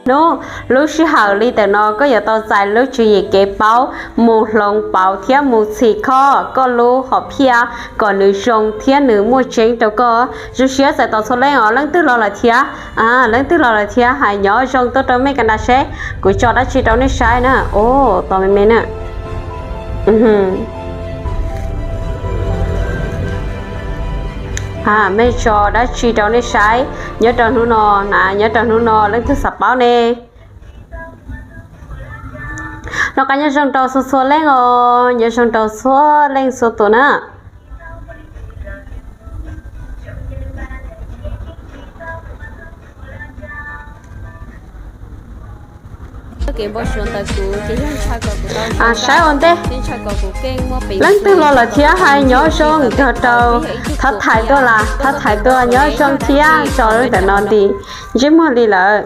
Hnub lub sij hawm li ntawm no koj yuav tau txais lub tswv yim kev paub, mus hloov pauv thiab mus txhim kho koj lub hom phiaj kom nws zoo thiab nws muaj tseeb rau koj. Zoo siab txais tos txhua leej os. Leej twg los lawm thiab? Leej twg los lawm thiab hais nyob zoo tuaj rau mej kawg nkaus seb. Kuv tso dab tsi rau nej saib na. Tos me me na. Mej tso dab tsi rau nej saib nyob rau hnub no na, nyob rau hnub no leej twg xav paub ne? Noj qab nyob zoo rau txhua txhua leej os, nyob zoo rau txhua leej txhua tus na. Saib ua ntej, leej twg los lawm thiab hais nyob zoo nrog rau Thab Thais tuaj las, Thab Thais tuaj nyob zoo thiab tso lub ntawm no nti ntsej muag li lawm.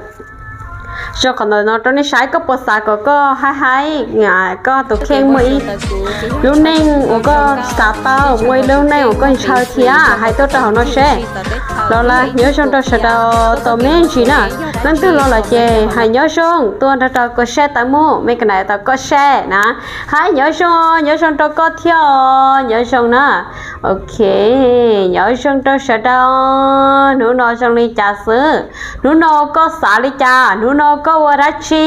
Tso qhov ntawm no rau nej saib, koj puas xav kom koj haib haib, koj tus kheej muaj ib lub neej uas koj xav tau, muaj ib lub neej uas koj ntshaw thiab hais tuaj rau hauv no seb. Los lawm, nyob zoo rau sawv daws tau me ntsis na. Leej twg los lawm ces hais nyob zoo tuaj nrog rau koj saib tau mus, mej kawg nkaus tau koj saib na. Hais nyob zoo, nyob zoo rau koj thiab os, nyob zoo na. Ok, nyob zoo rau sawv daws. Hnub no zoo li cas xwb? Hnub no koj xav li cas? Hnub no koj ua dab tsi?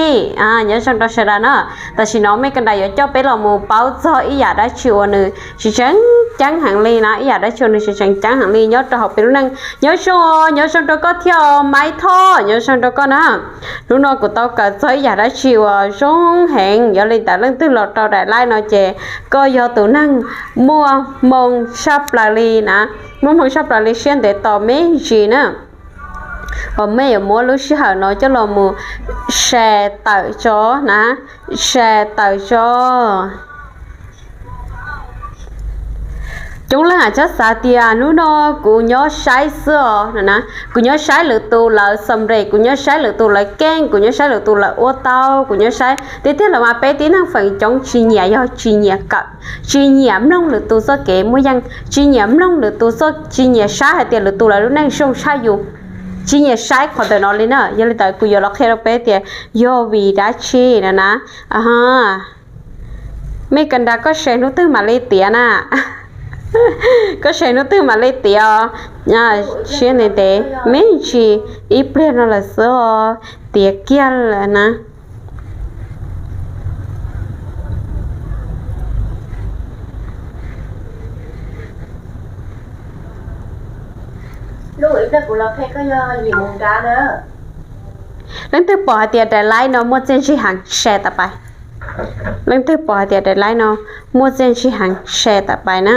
Nyob zoo rau sawv daws na. Tam sim no mej kawg nkaus yuav coj peb los mus paub txog ib yam dab tsi uas nws tseem ceeb heev li na, ib yam dab tsi uas nws tseem ceeb heev li nyob rau hauv peb lub neej. Nyob zoo, nyob zoo rau koj thiab os Maiv Thoj, nyob zoo rau koj na. Hnub no kuv tau kawm txog ib yam dab tsi uas zoo heev, yog li ntawd leej twg los rau daim live no ces koj yog tus neeg muaj hmoo tshaj plaws li na, muaj hmoo tshaj plaws li, siab ntev tos me ntsis na. Uas mej yuav muab lub sij hawm no coj los mus share tawm tso na, share tawm tso. Coob leej hais txog xav tias hnub no kuv nyob saib xwb os na, kuv nyob saib lwm tus lawv xam rem, kuv nyob saib lwm tus lawv keej, kuv nyob saib lwm tus lawv ua tau, kuv nyob saib tiag tiag los mas peb tib neeg feem coob tsis nyiam, yog tsis nyiam kawm, tsis nyiam mloog lwm tus txoj kev muaj yeej, tsis nyiam mloog lwm tus txoj, tsis nyiam saib hais tias lwm tus lawv lub neej zoo tshaj yus, tsis nyiam saib qhov ntawm no li na. Yog li ntawd kuv yuav los qhia rau peb tias yog vim dab tsi na na. Mej kawg nkaus koj share hnub twg mam li tiav na? Koj share hnub twg mam li tiav os? Siab ntev ntev me ntsis, ib pliag no lawm xwb os, tiav kiag lawm na. Leej twg pom hais tias daim live no muaj txiaj ntsig heev share tawm pais. Leej twg pom hais tias daim live no muaj txiaj ntsig heev share tawm pais na.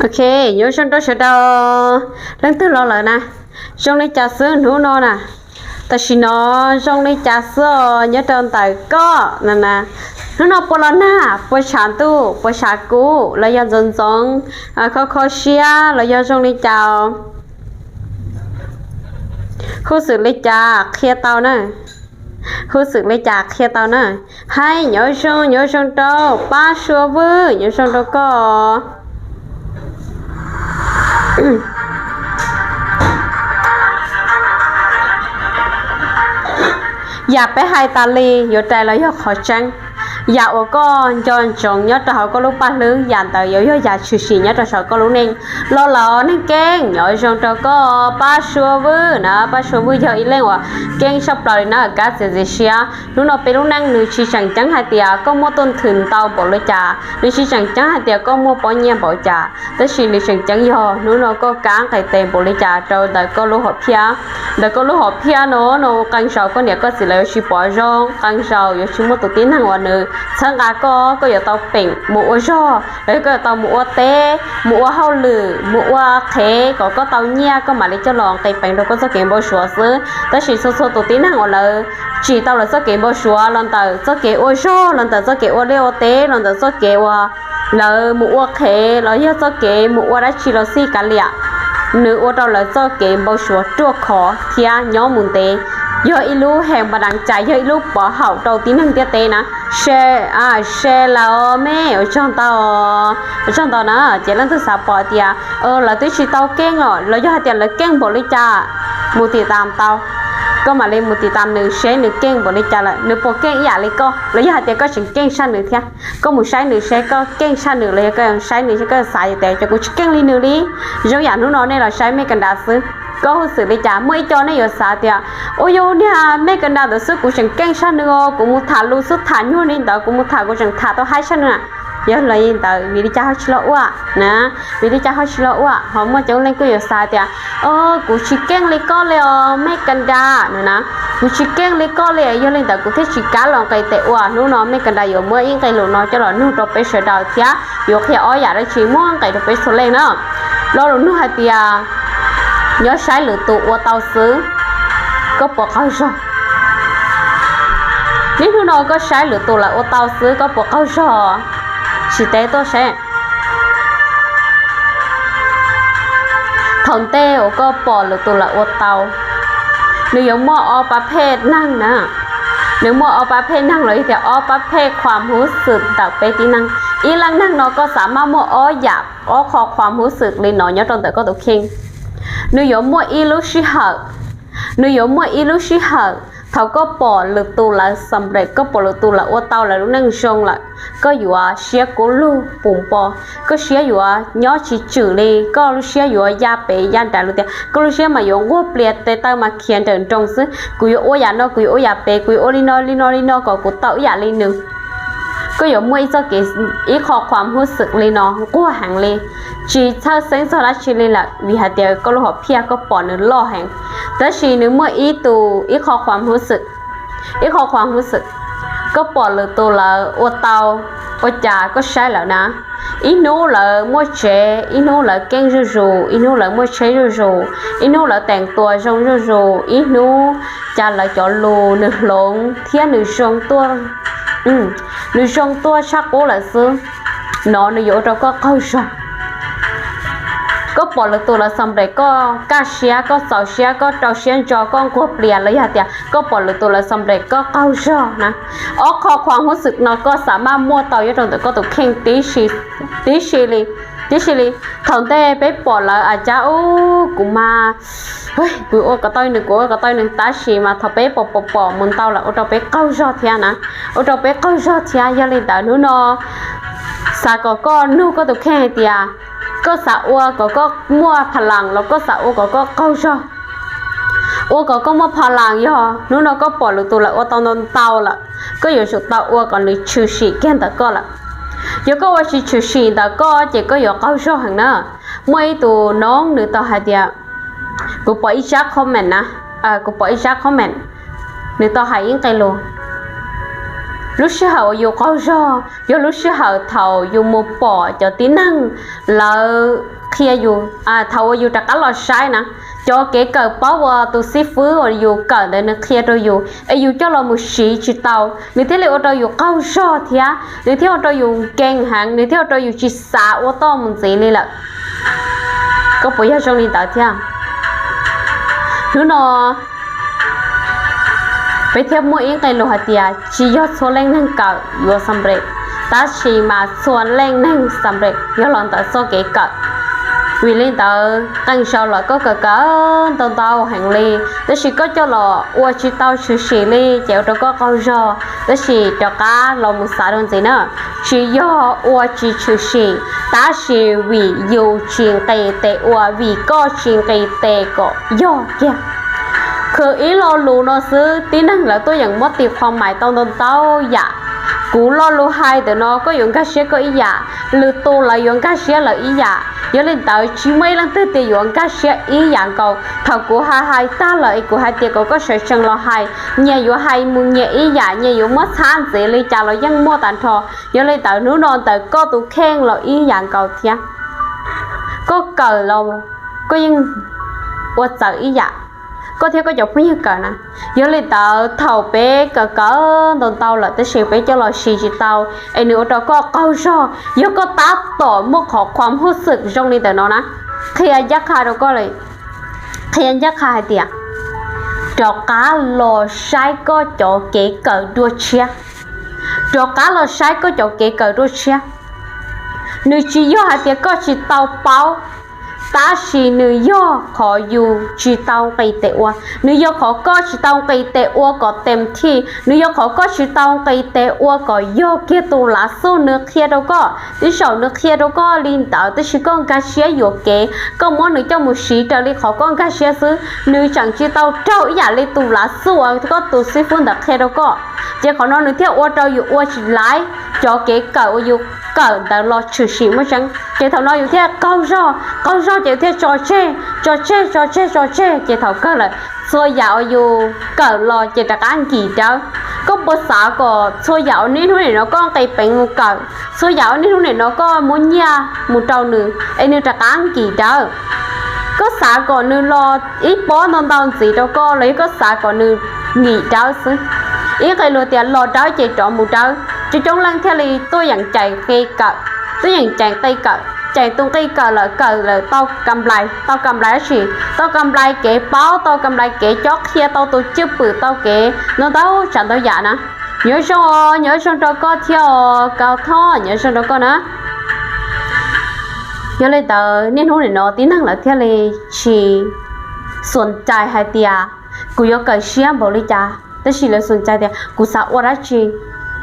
Ok, nyob zoo rau sawv daws. Leej twg los lawm na? Zoo li cas xwb hnub no na? Tam sim no zoo li cas xwb os nyob rau ntawm koj na na? Hnub no puas los nag, puas tshav ntuj, puas tshav kub, los yog ntxoov ntxoov, kho kho siab, los yog zoo li cas? Khuv xwm li cas qhia tau na. Khuv xwm li cas qhia tau na. Hais nyob zoo, nyob zoo rau Paj Sua Vwj, nyob zoo rau koj. Yam peb hais tas li yuav rais los yog qhov tseeb. Yam uas koj nco ntsoov nyob rau hauv koj lub paj hlwb, yam ntawd yuav yog yam tshwm sim nyob rau saum koj lub neej. Los lawm neeg keej, nyob zoo rau koj Paj Sua Vwj na. Paj Sua Vwj yog ib leej uas keej tshaj plaws li na, kab txiav txim siab. Hnub no peb lub neej nws tsis tseem ceeb hais tias koj muaj tuaj nthwv ntau npaum li cas, nws tsis tseem ceeb hais tias koj muaj pob nyiaj npaum cas, tab sis nws tseem ceeb yog hnub no koj kab nqis tes npaum li cas rau ntawm koj lub hom phiaj. Ntawm koj lub hom phiaj no, no qee zaus koj niam koj txiv lawv yuav tsis pom zoo, qee zaus yuav tsis muaj tus tib neeg uas nws txhawb nqa koj, koj yuav tau peem mus ua zog, los yog koj yuav tau mus ua teb, mus ua hauj lwm, mus ua qhev kom koj tau nyiaj koj mam li coj los nqis peev rau koj txoj kev npau suav xwb. Tab sis txhua txhua tus tib neeg uas lawv tsim tau lawv txoj kev npau suav los ntawm txoj kev ua zog, los ntawm txoj kev ua liaj ua teb, los ntawm txoj kev ua lawv mus ua qhev los yog txoj kev mus ua dab tsi los xij kav liam, nws ua rau lawv txoj kev npau suav ruaj khov thiab nyob mus ntev. Yog ib lub hees npa dam cais, yog ib lub pov haum rau tib neeg ntiaj teb na. Share, share lawm mej, ua tsaug ntau, ua tsaug ntau na. Ces leej twg xav pom tias lawv twb tsis tau keej os, los yog hais tias lawv keej npaum li cas, mus tim tam tau. Koj mam li mus tim tam nws seb nws keej npaum li cas lawm, nws puas keej ib yam li koj, los yog hais tias koj tseem keej tshaj nws thiab. Koj mus saib nws seb koj keej tshaj nws los yog koj saib nws seb koj xav tias cov kuv tsis keej li nws li. Zoo yam hnub no nej los saib mej Kanada xwb, koj huj xwm li cas? Muaj ib co nej yuav xav tias, ua yog niag mej Kanada ntawd xwb kuv tseem keej tshaj nws os, kuv mus tham lus xwb tham nyuag li ntawd, kuv mus tham kuv tseem tham tau haib tshaj nws na. Yog los li ntawd vim li cas ho tsis los ua na? Vim li cas ho tsis los ua? Ho muaj coob leej kuj yuav xav tias, o, kuv tsis keej li koj li os mej Kanada no na, kuv tsis keej li koj li, yog li ntawd kuv thiaj tsis kam los nqis tes ua. Hnub no mej Kanada yuav muab ib nqe lus no coj los nug rau peb sawv daws thiab yuav qhia ob yam dab tsi muaj nqis rau peb txhua leej na. Lo lus nug hais tias, nyob saib lwm tus ua tau xwb, koj puas qaug zog? Niaj hnub no koj saib lwm tus lawv ua tau xwb koj puas qaug zog? Tsis teb tuaj seb. Thaum ntej uas koj pom lwm tus lawv ua tau, nws yuav muaj ob pab phej neeg na. Nws muaj ob pab phej neeg los yog tias ob pab phej khuam huv xwm ntawm peb tib neeg. Ib leej neeg no koj xav maj muaj ob yam, ob qho khuam huv xwm li no nyob rau ntawm koj tus kheej. Nws yuav muaj ib lub sij hawm, nws yuav muaj ib lub sij hawm thaum koj pom lwm tus lawv xam rem, koj pom lwm tus lawv ua tau lawv lub neej zoo lawm, koj yuav siab kub lug puv npo, koj siab yuav nyob tsis tswm li, koj lub siab yuav ya pem ya nraim lug tias, koj lub siab mas yuav nquag plias tes taw mas khiav nrawm nroos xwb, kuv yuav ua yam no, kuv yuav ua yam pem, kuv yuav ua li no li no li no kom kuv tau ib yam li nws. Koj yuav muaj ib txoj kev, ib qho khuam huv xwm li no nquag heev li, tsis txhawj xeeb txog dab tsi li lawm vim hais tias koj lub hom phiaj koj pom nws loj heev. Tab sis nws muaj ib tus, ib qho khuam huv xwm, ib qho khuam huv xwm, koj pom lwm tus lawv ua tau, ua cas koj saib lawv na, ib hnub lawv muaj tsev, ib hnub lawv keej zuj zus, ib hnub lawv muaj tsheb zuj zus, ib hnub lawv teem tua zoo zuj zus, ib hnub cas lawv cov lus nws hloov thiab nws zoo tuaj, nws zoo tuaj tshaj qub lawm xwb. No nws yuav ua rau koj qaug zog. Koj pom lwm tus lawv xam rem koj kaj siab, koj txaus siab, koj rau siab ntso, koj nquag plias los yog tias koj pom lwm tus lawv xam rem koj qaug zog na. Ob qho khuam huv xwm no koj xav maj muaj tau nyob rau ntawm koj tus kheej tib si, tib si li, tib si li. Thaum ntej peb pom lawv a cab ub kuv mas, kuv ua kom tau nws, kuv ua kom tau nws, tab sis mas thaum peb pom pom pom mus ntau lawm ua rau peb qaug zog thiab na, ua rau peb qaug zog thiab. Yog li ntawd hnub no xav kom koj nug koj tus kheej hais tias, koj xav ua kom koj muaj pha las los koj xav ua kom koj qaug zog? Ua kom koj muaj pha las yog hnub no koj pom lwm tus lawv ua tau ntau ntau lawm, koj yuav tsum tau ua kom nws tshwm sim kiag ntawm koj lawm. Yog koj ua tsis tshwm sim ntawm koj ces koj yuav qaug zog heev na. Muaj ib tus noob nws tau hais tias, kuv pom ib tsab comment na, kuv pom ib tsab comment, nws tau hais ib nqe lus, lub sij hawm uas yus qaug zog yog lub sij hawm thaum yus mus pom cov tib neeg lawv qhia yus, thaum uas yus rov qab los saib na, cov kev kawm paub uas tus xib fwb uas yus kawm ntawd nws qhia rau yus es yus coj los mus siv tsis tau, nws thiaj li ua rau yus qaug zog thiab nws thiaj ua rau yus nkees heev, nws thiaj ua rau yus tsis xav ua toj mus ntxiv li lawm. Koj puas yog zoo li ntawd thiab? Hnub no peb thiaj muaj ib nqe lus hais tias tsis yog txhua leej neeg kawm yuav xam rem, tab sis mas txhua leej neeg xam rem yog los ntawm txoj kev kawm. Vim li ntawd qee zaus los koj kawm kawm ntau ntau heev li, tab sis koj coj los ua tsis tau tshwm sim li ces ua rau koj qaug zog. Tab sis rov qab los mus xav rau ntxiv na, tsis yog ua tsis tshwm sim, tab sis vim yus tsis nqis tes ua, vim koj tsis nqis tes kom yog kiag. Khwv ib lo lus no xwb tib neeg lawv tuaj yeem muab tis qhua mais tau ntau ntau yam. Kuv lo lus hais ntawm no koj yuav nkag siab koj ib yam, lwm tus lawv yuav nkag siab lawv ib yam. Yog li ntawd tsis muaj ib leej twg tias yuav nkag siab ib yam nkaus. Thaum kuv hais hais tag lawm es kuv hais tias kom koj sawv tsees los hais, nyias yuav hais mus nyias ib yam, nyias yuav muab txhab ntxiv li cas los yeej muaj tag nrho. Yog li ntawd hnub no ntawm koj tus kheej los ib yam nkaus thiab. Koj kawm los koj yeej ua txawv ib yam. koj thiab koj cov phooj ywg kawm na. Yog li ntawd thaum peb kawm kawm ntau ntau lawm tab sis peb coj los siv tsis tau, es nws ua rau koj qaug zog, yog koj tab tom muaj qhov khuam huj xwm zoo li ntawm no na, qhia ncaj qha rau koj, qhia ncaj qha hais tias rov qab los saib koj cov kev kawm dua tshiab. Rov qab los saib koj cov kev kawm dua tshiab. Nws tsis yog hais tias koj tsis tau paub, tab sis nws yog qhov yus tsis tau nqis tes ua, nws yog qhov koj tsis tau nqis tes ua kom tem thij, nws yog qhov koj tsis tau nqis tes ua kom yog kiag tus lav xuj nws qhia rau koj. Twb zaum nws qhia rau koj li ntawd tab sis koj nkag siab yuam kev, koj muab nws coj mus siv raws li qhov koj nkag siab xwb, nws tseem tsis tau raug ib yam li tus lav xuj uas koj tus xib fwb ntawd qhia rau koj. Ces qhov no nws thiaj ua rau yus ua tsis laiv cov kev kawm uas yus kawm ntawd los tshwm sim muaj tseeb. Ces thaum no yus thiaj qaug zog, qaug zog ces yus thiaj tso tseg, tso tseg, tso tseg, tso tseg, ces thaum kawg lawm txhua yam uas yus kawm los ces rov qab nkim dawb. Koj puas xav kom txhua yam uas niaj hnub nim no koj nqis peev mus kawm, txhua yam uas niaj hnub nim no koj muab nyiaj mus rau nws es nws rov qab nkim dawb? Koj xav kom nws los ib pob ntau ntau ntxiv rau koj los yog koj xav kom nws nkim dawb xwb? Ib nqe lus tias los dawb ces rov mus dawb. Coob coob leej thiaj li tuaj yeem cais nqi kawm, tuaj yeem cais nqi kawm, cais tus nqi kawm lawm, kawm lawm tau kam nplais, tau kam nplais dab tsi? Tau kam nplais kev paub, tau kam nplais kev cob qhia, tau tus cwj pwm, tau kev ntau ntau tsav ntau yam na. Nyob zoo, nyob zoo rau koj thiab os Kaus Thoj, nyob zoo rau koj na. Yog li ntawd niaj hnub nim no tib neeg lawv thiaj li tsis xom cai hais tias kuv yuav kawm siab npaum li cas, tab sis lawv xom cai tias kuv xav ua dab tsi,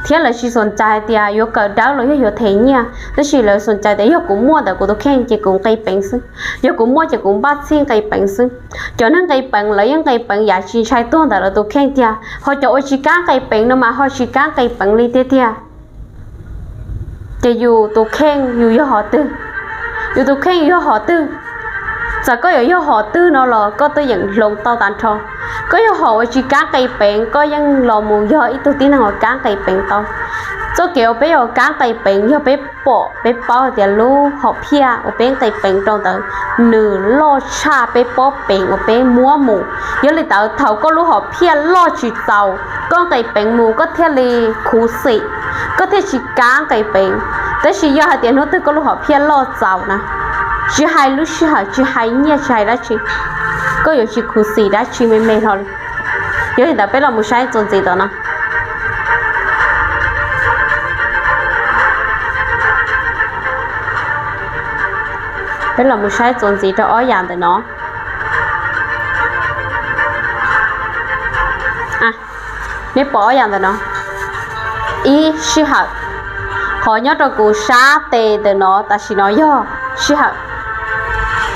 thiab lawv tsis xom cai hais tias yuav kawm dawb los yog yuav them nyiaj, tab sis lawv xom cai tias yog kuv muaj ntawm kuv tus kheej ces kuv nqis peev xwb, yog kuv muaj ces kuv npaj txhij nqis peev xwb. Cov neeg nqis peev lawv yeej nqis peev yav tsis ntshai tuag ntawm lawv tus kheej tiag, ho cov uas tsis kam nqis peev no mas ho tsis kam nqis peev li tiag tiag. Ces yus tus kheej yus yog hom twg? Yus tus kheej yus yog hom twg? Txawm koj yuav yog hom twg no los koj twb yeem hloov tau tag nrho. Koj yog hom uas tsis kam nqis peev, koj yeej los mus yog ib tug tib neeg uas kam nqis peev tau. Txoj kev uas peb yuav kam nqis peev yog peb pom peb paub tias lub hom phiaj uas peb nqis peev rau ntawd nws loj tshaj peb pob peev uas peb muab mus. Yog li ntawd thaum koj lub hom phiaj loj tsis txaus, koj nqis peev mus koj thiaj li khuv xim, koj thiaj tsis kam nqis peev. Tab sis yog hais tias hnub twg koj lub hom phiaj loj txaus na, tsis hais lub sij hawm, tsis hais nyiaj, tsis hais dab tsi, koj yuav tsis khuv xim dab tsi me me hlo li. Yog li ntawd peb los mus saib txuas ntxiv tom no. Peb los mus saib txuas ntxiv rau ob yam ntawm no. Nej pom ob yam ntawm no. Ib, sij hawm. Qhov nyob rau kuv sab tes ntawm no tam sim no yog sij hawm.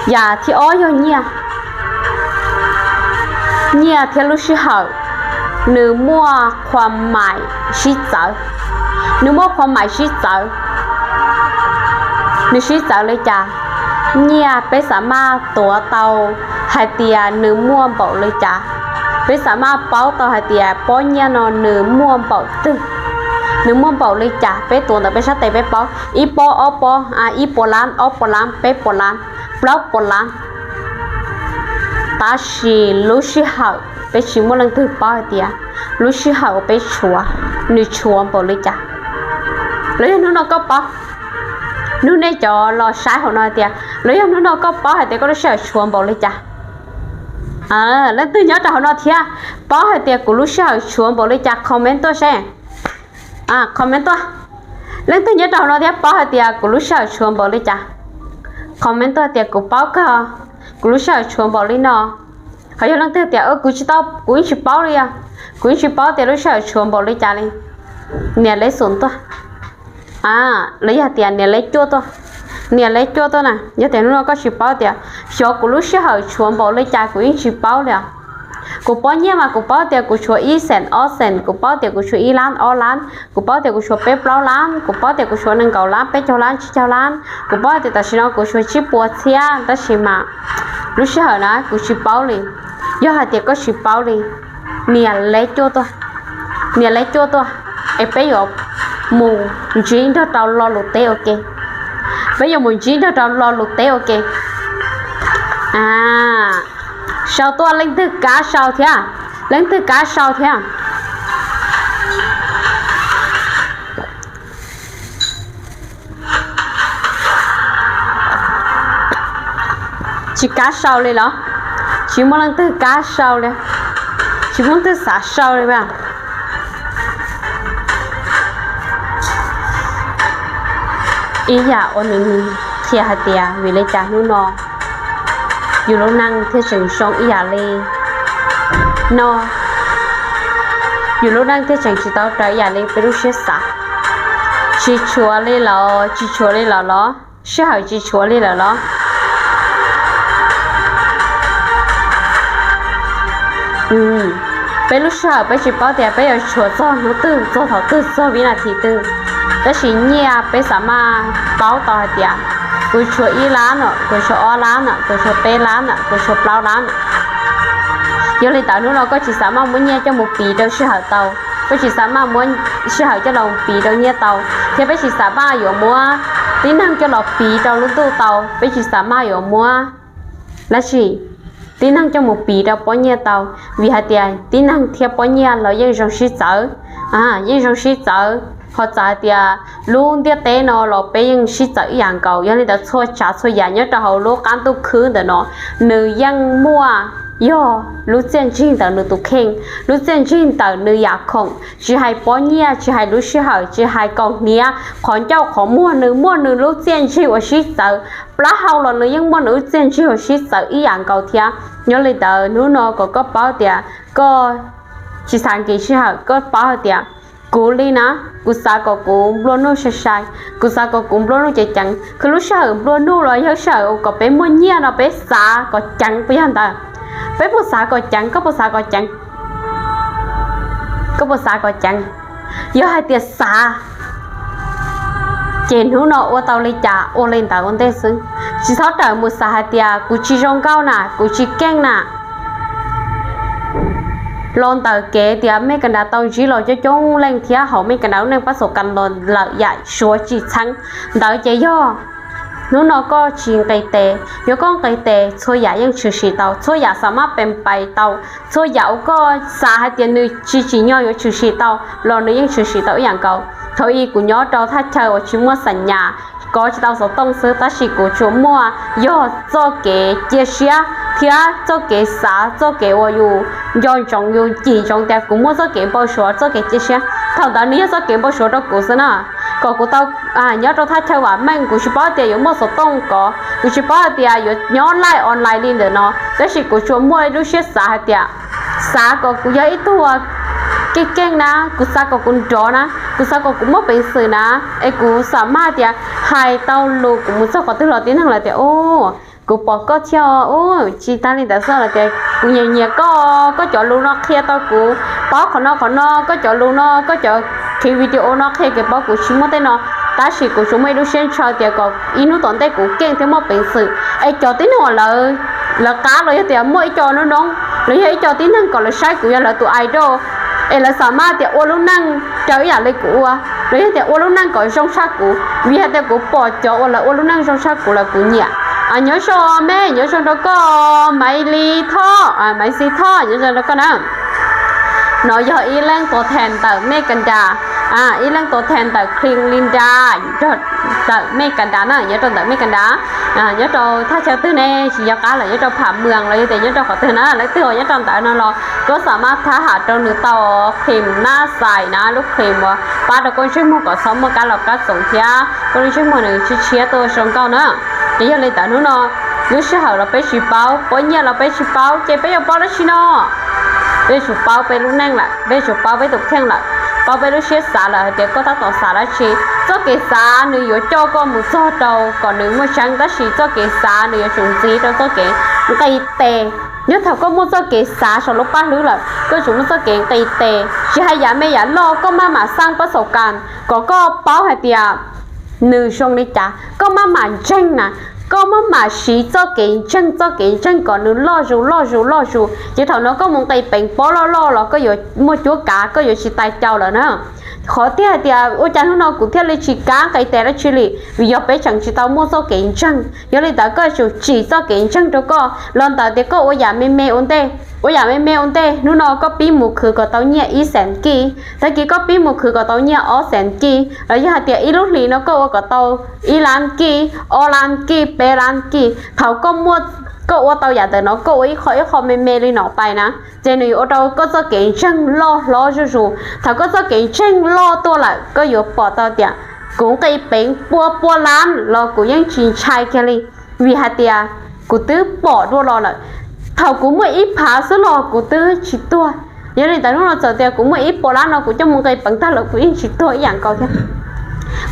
Yam thib ob yog nyiaj. Nyiaj thiab lub sij hawm nws muaj qhua mais sib txawv. Nws muaj qhua mais sib txawv. Nws sib txawv li cas? Nyiaj peb xav maj tuav tau hais tias nws muaj npaum li cas, peb xav maj paub tau hais tias pob nyiaj no nws muaj npaum twg, nws muaj npaum li cas, peb tuav ntawm peb sab tes peb paub ib pob ob pob, ib puas lab ob puas lab peb puas lab plaub puas lab. Tab sis lub sij hawm peb tsis muaj leej twg paub hais tias lub sij hawm uas peb tshuav nws tshuav npaum li cas. Los yog hnub no koj paub, nug nej cov los saib hauv no hais tias los yog hnub no koj paub hais tias koj lub sij hawm tshuav npaum li cas. Leej twg nyob rau hauv no thiab paub hais tias kuv lub sij hawm tshuav npaum li cas comment tuaj seb. Comment tuaj. Leej twg nyob rau hauv no thiab paub hais tias kuv lub sij hawm tshuav npaum li cas comment tuaj tias kuv paub kawg, kuv lub sij hawm tshuav npaum li no. Ho yog leej twg tias kuv tsis tau, kuv yeej tsis paub li os, kuv yeej tsis paub tias lub sij hawm tshuav npaum li cas li, nias leb xum tuaj. Los yog tias nias leb cuaj tuaj, nias leb cuaj tuaj na. Yog tias hnub no koj tsis paub tias xyov kuv lub sij hawm tshuav npaum li cas kuv yeej tsis paub li os. Kuv pob nyiaj mas kuv paub tias kuv tshuav ib xees ob xees, kuv paub tias kuv tshuav ib lab ob lab, kuv paub tias kuv tshuav peb plaub lab, kuv paub tias kuv tshuav nees nkaum lab peb caug lab tsib caug lab, kuv paub tias tam sim no kuv tshuav tsib puas txhiab, tab sis mas lub sij hawm na kuv tsis paub li. Yog hais tias koj tsis paub li, nias leb cuaj tuaj, nias leb cuaj tuaj, es peb yuav mus ntsib nrog rau lo lus teb ua ke. Peb yuav mus ntsib nrog rau lo lus teb ua ke. Sau tuaj, leej twg kav sau thiab, leej twg kav sau thiab. Tsis kav sau li los? Tsis muaj leej twg kav sau li, tsis muaj leej twg xav sau li a? Ib yam uas nws qhia hais tias vim li cas hnub no yus lub neej thiaj tseem zoo ib yam li no, yus lub neej thiaj tseem tsis tau raws ib yam li peb lub siab xav. Tsis tshuav li los? Tsis tshuav li lawm los? Sij hawm tsis tshuav li lawm los? Peb lub sij hawm peb tsis paub tias peb yuav tshuav txog hnub twg, txog thaum twg, txog vib nas this twg. Tab sis nyiaj peb xav mas paub tau hais tias kuv tshuav ib lab no, kuv tshuav ob lab no, kuv tshuav peb lab no, kuv tshuav plaub lab no. Yog li ntawd hnub no koj tsis xav mas muab nyiaj coj mus piv rau sij hawm tau, koj tsis xav mas muab sij hawm coj los piv rau nyiaj tau, thiab peb tsis xav mas yuav muab tib neeg coj los piv rau lub ntuj tau, peb tsis xav mas yuav muab lab sis tib neeg coj mus piv rau pob nyiaj tau, vim hais tias tib neeg thiab pob nyiaj los yeej zoo sib txawv, yeej zoo sib txawv. Ho txawm hais tias lub ntiaj teb no los peb yeej sib txawv ib yam nkaus. Yog li ntawd txhua tsav txhua yam nyob rau hauv lub qab ntuj khwb ntawm no, nws yeej muaj yog lub txiaj ntsig ntawm nws tus kheej, lub txiaj ntsig ntawm nws yam khoom, tsis hais pob nyiaj, tsis hais lub sij hawm, tsis hais kaus hniav, qhov ncauj qhov muag, nws muaj nws lub txiaj ntsig uas sib txawv. Plaub hau los nws yeej muaj nws lub txiaj ntsig uas sib txawv ib yam nkaus thiab. Yog li ntawd hnub no kom koj paub tias koj tsis xav nkim sij hawm, koj paub hais tias kuv li na, kuv xav kom kuv nplua nuj sai sai, kuv xav kom kuv nplua nuj ceev ceev. Khwv lub sij hawm nplua nuj los yog sij hawm kom peb muaj nyiaj no peb xav kom ceev puas yog ntawd? Peb puas xav kom ceev? Koj puas xav kom ceev? Koj puas xav kom ceev? Yog hais tias xav, ces hnub no ua tau li cas ua li ntawd ua ntej xwb. Tsis txhob rawm mus xav hais tias kuv tsis zoo nkauj na, kuv tsis keej na. Los ntawm kev tias Meskas nrad tau ntsib los coob coob leej thiab hauv Meskas nrad lub neej pab xaus kas los lawm yam suav tsis txheeb ntawd ces yog hnub no koj tsis nqis tes. Yog koj nqis tes txhua yam yeej tshwm sim tau, txhua yam xav mas pees pais tau, txhua yam uas koj xav hais tias nws tsis tsim nyog yuav tshwm sim tau los nws yeej tshwm sim tau ib yam nkaus. Thaum ub kuv nyob rau thaj chaw uas tsis muaj xam nyas, kov tsis tau xov tooj xwb, tab sis kuv tsuas muaj yog txoj kev cia siab thiab txoj kev xav, txoj kev uas yus nco ntsoov, yus cim ntsoov tias kuv muaj txoj kev npau suav, txoj kev cia siab. Thaum ntawd nws yog txoj kev npau suav rau kuv xwb na. Kom kuv tau nyob rau thaj chaw vam meej, kuv tsis paub tias yuav muaj xov tooj kov, kuv tsis paub hais tias yuav nyob live online li ntawm no, tab sis kuv tsuas muaj ib lub siab xav hais tias, xav kom kuv yog ib tug keej keej na, kuv xav kom kuv nrov na, kuv xav kom kuv muaj peev xwm na, es kuv xav mas tias hais tau lus kuv mus txog qhov twg los tib neeg lawv tias, u, kuv pom koj thiab, u, tsis tas li ntawd xwb lawv tias kuv nyiam nyiam koj, koj cov lus no qhia tau kuv paub qhov no qhov no, koj cov lus no, koj cov khiv video no qhia kev paub kuv tsis muaj tej no. Tab sis kuv tsuas muaj ib lub siab ntshaw tias kom ib hnub tom ntej kuv keej thiab muaj peev xwm, es cov tib neeg uas lawv qab los yog tias muaj ib co noob noob los yog ib co tib neeg kom lawv saib kuv yog lawv tus idol, es lawv xav mas tias ua lub neej raws ib yam li kuv ua, los yog tias ua lub neej kom zoo tshaj kuv, vim hais tias kuv pom cov uas lawv ua lub neej zoo tshaj kuv lawm kuv nyiam. Nyob zoo me, nyob zoo rau koj Maiv Lis Thoj, Maiv Xis Thoj, nyob zoo rau koj na. No yog ib leej tuav theem ntawm Meskas nrad, ib leej tuav theem ntawm Khees Li nrad, ntawm Meskas nrad na, nyob rau ntawm Meskas nrad, nyob rau thaj chaw twg ne, tsis nco qab lawm, nyob rau Pham Mwas los yog tias nyob rau qhov twg na, leej twg uas nyob rau ntawd no los koj xav mas thab ham rau nws tau, cream Nab Xais na, lub cream uas pab rau koj ntsej muag kom txhob muaj kab laus kab txoov thiab koj lub ntsej muag nws tshiab tshiab tuaj zoo nkauj na. Ces yog li ntawd hnub no lub sij hawm los peb tsis paub, pob nyiaj los peb tsis paub, ces peb yuav paub dab tsi no? Peb yuav tsum paub peb lub neej lawm, peb yuav tsum paub peb tus kheej lawm, paub peb lub siab xav lawm hais tias koj tab tom xav dab tsi. Txoj kev xav nws yuav coj koj mus txog rau kom nws muaj tseeb, tab sis txoj kev xav nws yuav tsum ntxiv rau txoj kev nqis tes. Nyob thaum koj muaj txoj kev xav saum lub paj hlwb lawm, koj yuav tsum muaj txoj kev nqis tes, tsis hais yam me yam loj koj maj mam xaj pab xaus kas kom koj paub hais tias nws zoo li cas, koj maj mam ntseeg na, koj maj mam siv txoj kev ntseeg, txoj kev ntseeg kom nws loj zus loj zus loj zus, ces thaum no koj mus nqis peev pob loj loj los koj yuav muaj cuab kav, koj yuav tsis tais cau lawm na. Qhov thiaj hais tias ua cas hnub no kuv thiaj li tsis kav nqis tes dab tsi li, vim yog peb tseem tsis tau muaj txoj kev ntseeg. Yog li ntawd koj tsum tsim txoj kev ntseeg rau koj los ntawm tias koj ua yam me me ua ntej, ua yam me me ua ntej. Hnub no koj pib mus khwv kom tau nyiaj ib xees kij, tag kis koj pib mus khwv kom tau nyiaj ob xees kij, los yog hais tias ib lub hlis no koj ua kom tau ib lab kij, ob lab kij, peb lab kij. Thaum koj muaj, koj ua tau yam ntawm no, koj ua ib qho ib qho me me li no pais na, ces nws yuav ua rau koj txoj kev ntseeg loj hlob zuj zus. Thaum koj txoj kev ntseeg loj tuaj lawm, koj yuav pom tau tias kuv nqis peev pua pua lab los kuv yeej tsis ntshai kiag li, vim hais tias kuv twb pom dua los lawm. Thaum kuv muaj ib phav xwb los kuv twb tsis tuag. Yog li ntawd hnub no txawm tias kuv muaj ib pua lab no kuv coj mus nqis peev tag los kuv yeej tsis tuag ib yam nkaus thiab.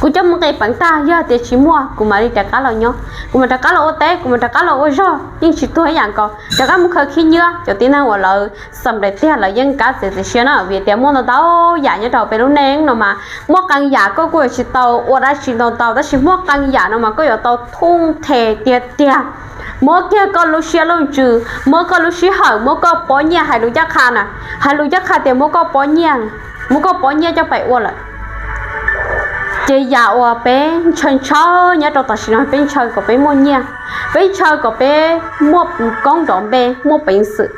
Kuv coj mus nqis peev tag, yog tias tsis muaj kuv mam li rov qab los nyob, kuv mam rov qab los ua teb, kuv mam rov qab los ua zog yeej tsis tuag ib yam nkaus. Rov qab mus khaws khib nyiab, cov tib neeg uas lawv xam lais tiag lawv yeej kav txiav txim siab na, vim tias muaj ntau ntau yam nyob rau peb lub neej no mas, muaj qee yam koj kuj yuav tsis tau ua dab tsi ntau ntau, tab sis muaj qee yam no mas koj yuav tau thooj the tiag tiag. Muab kiag koj lub siab lub ntsws, muab koj lub sij hawm, muab koj pob nyiaj, hais lus ncaj qha na, hais lus ncaj qha tias muab koj pob nyiaj, muab koj pob nyiaj coj pais ua lawm. Ces yam uas peb ntshaw ntshaw nyob rau tam sim no peb ntshaw kom peb muaj nyiaj, peb ntshaw kom peb muaj koob nrov npe, muaj peev xwm.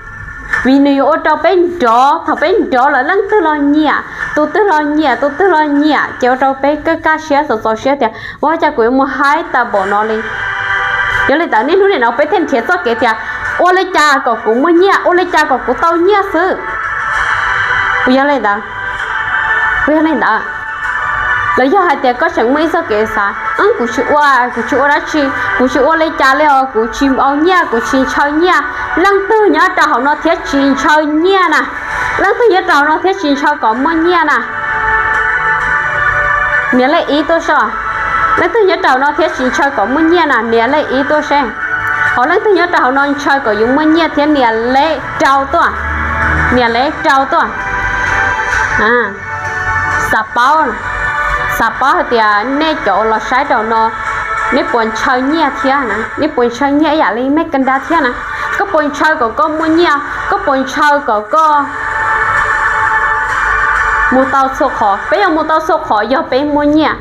Vim nws yuav ua rau peb nrov, thaum peb nrov lawm leej twg los nyiam, tus twg los nyiam, tus twg los nyiam, ces ua rau peb kaj kaj siab txaus txaus siab tias ua cas kuv yuav mus haib tag npaum no li. Yog li ntawd niaj hnub nim no peb thiaj nrhiav txoj kev tias ua li cas kom kuv muaj nyiaj, ua li cas kom kuv tau nyiaj xwb. Puas yog li ntawd? Puas yog li ntawd? Los yog hais tias koj tseem muaj ib txoj kev xav, kuv tsis ua, kuv tsis ua dab tsi, kuv tsis ua li cas li os, kuv tsis au nyiaj, kuv tsis ntshaw nyiaj. Leej twg nyob rau hauv no thiab tsis ntshaw nyiaj na? Leej twg nyob rau hauv no thiab tsis ntshaw kom muaj nyiaj na? Nias lej ib tuaj seb. Leej twg nyob rau hauv no thiab tsis ntshaw kom muaj nyiaj na, nias lej ib tuaj seb. Hos leej twg nyob rau hauv no ntshaw kom yus muaj nyiaj thiab, nias lej rau tuaj. Nias lej rau tuaj. Xav paub, xav paub hais tias nej cov uas los saib rau no, nej puas ntshaw nyiaj thiab na? Nej puas ntshaw nyiaj ib yam li mej ka nra thiab na? Koj puas ntshaw kom koj muaj nyiaj? Koj puas ntshaw kom koj mus tau txhua qhov? Peb yuav mus tau txhua qhov yog peb muaj nyiaj.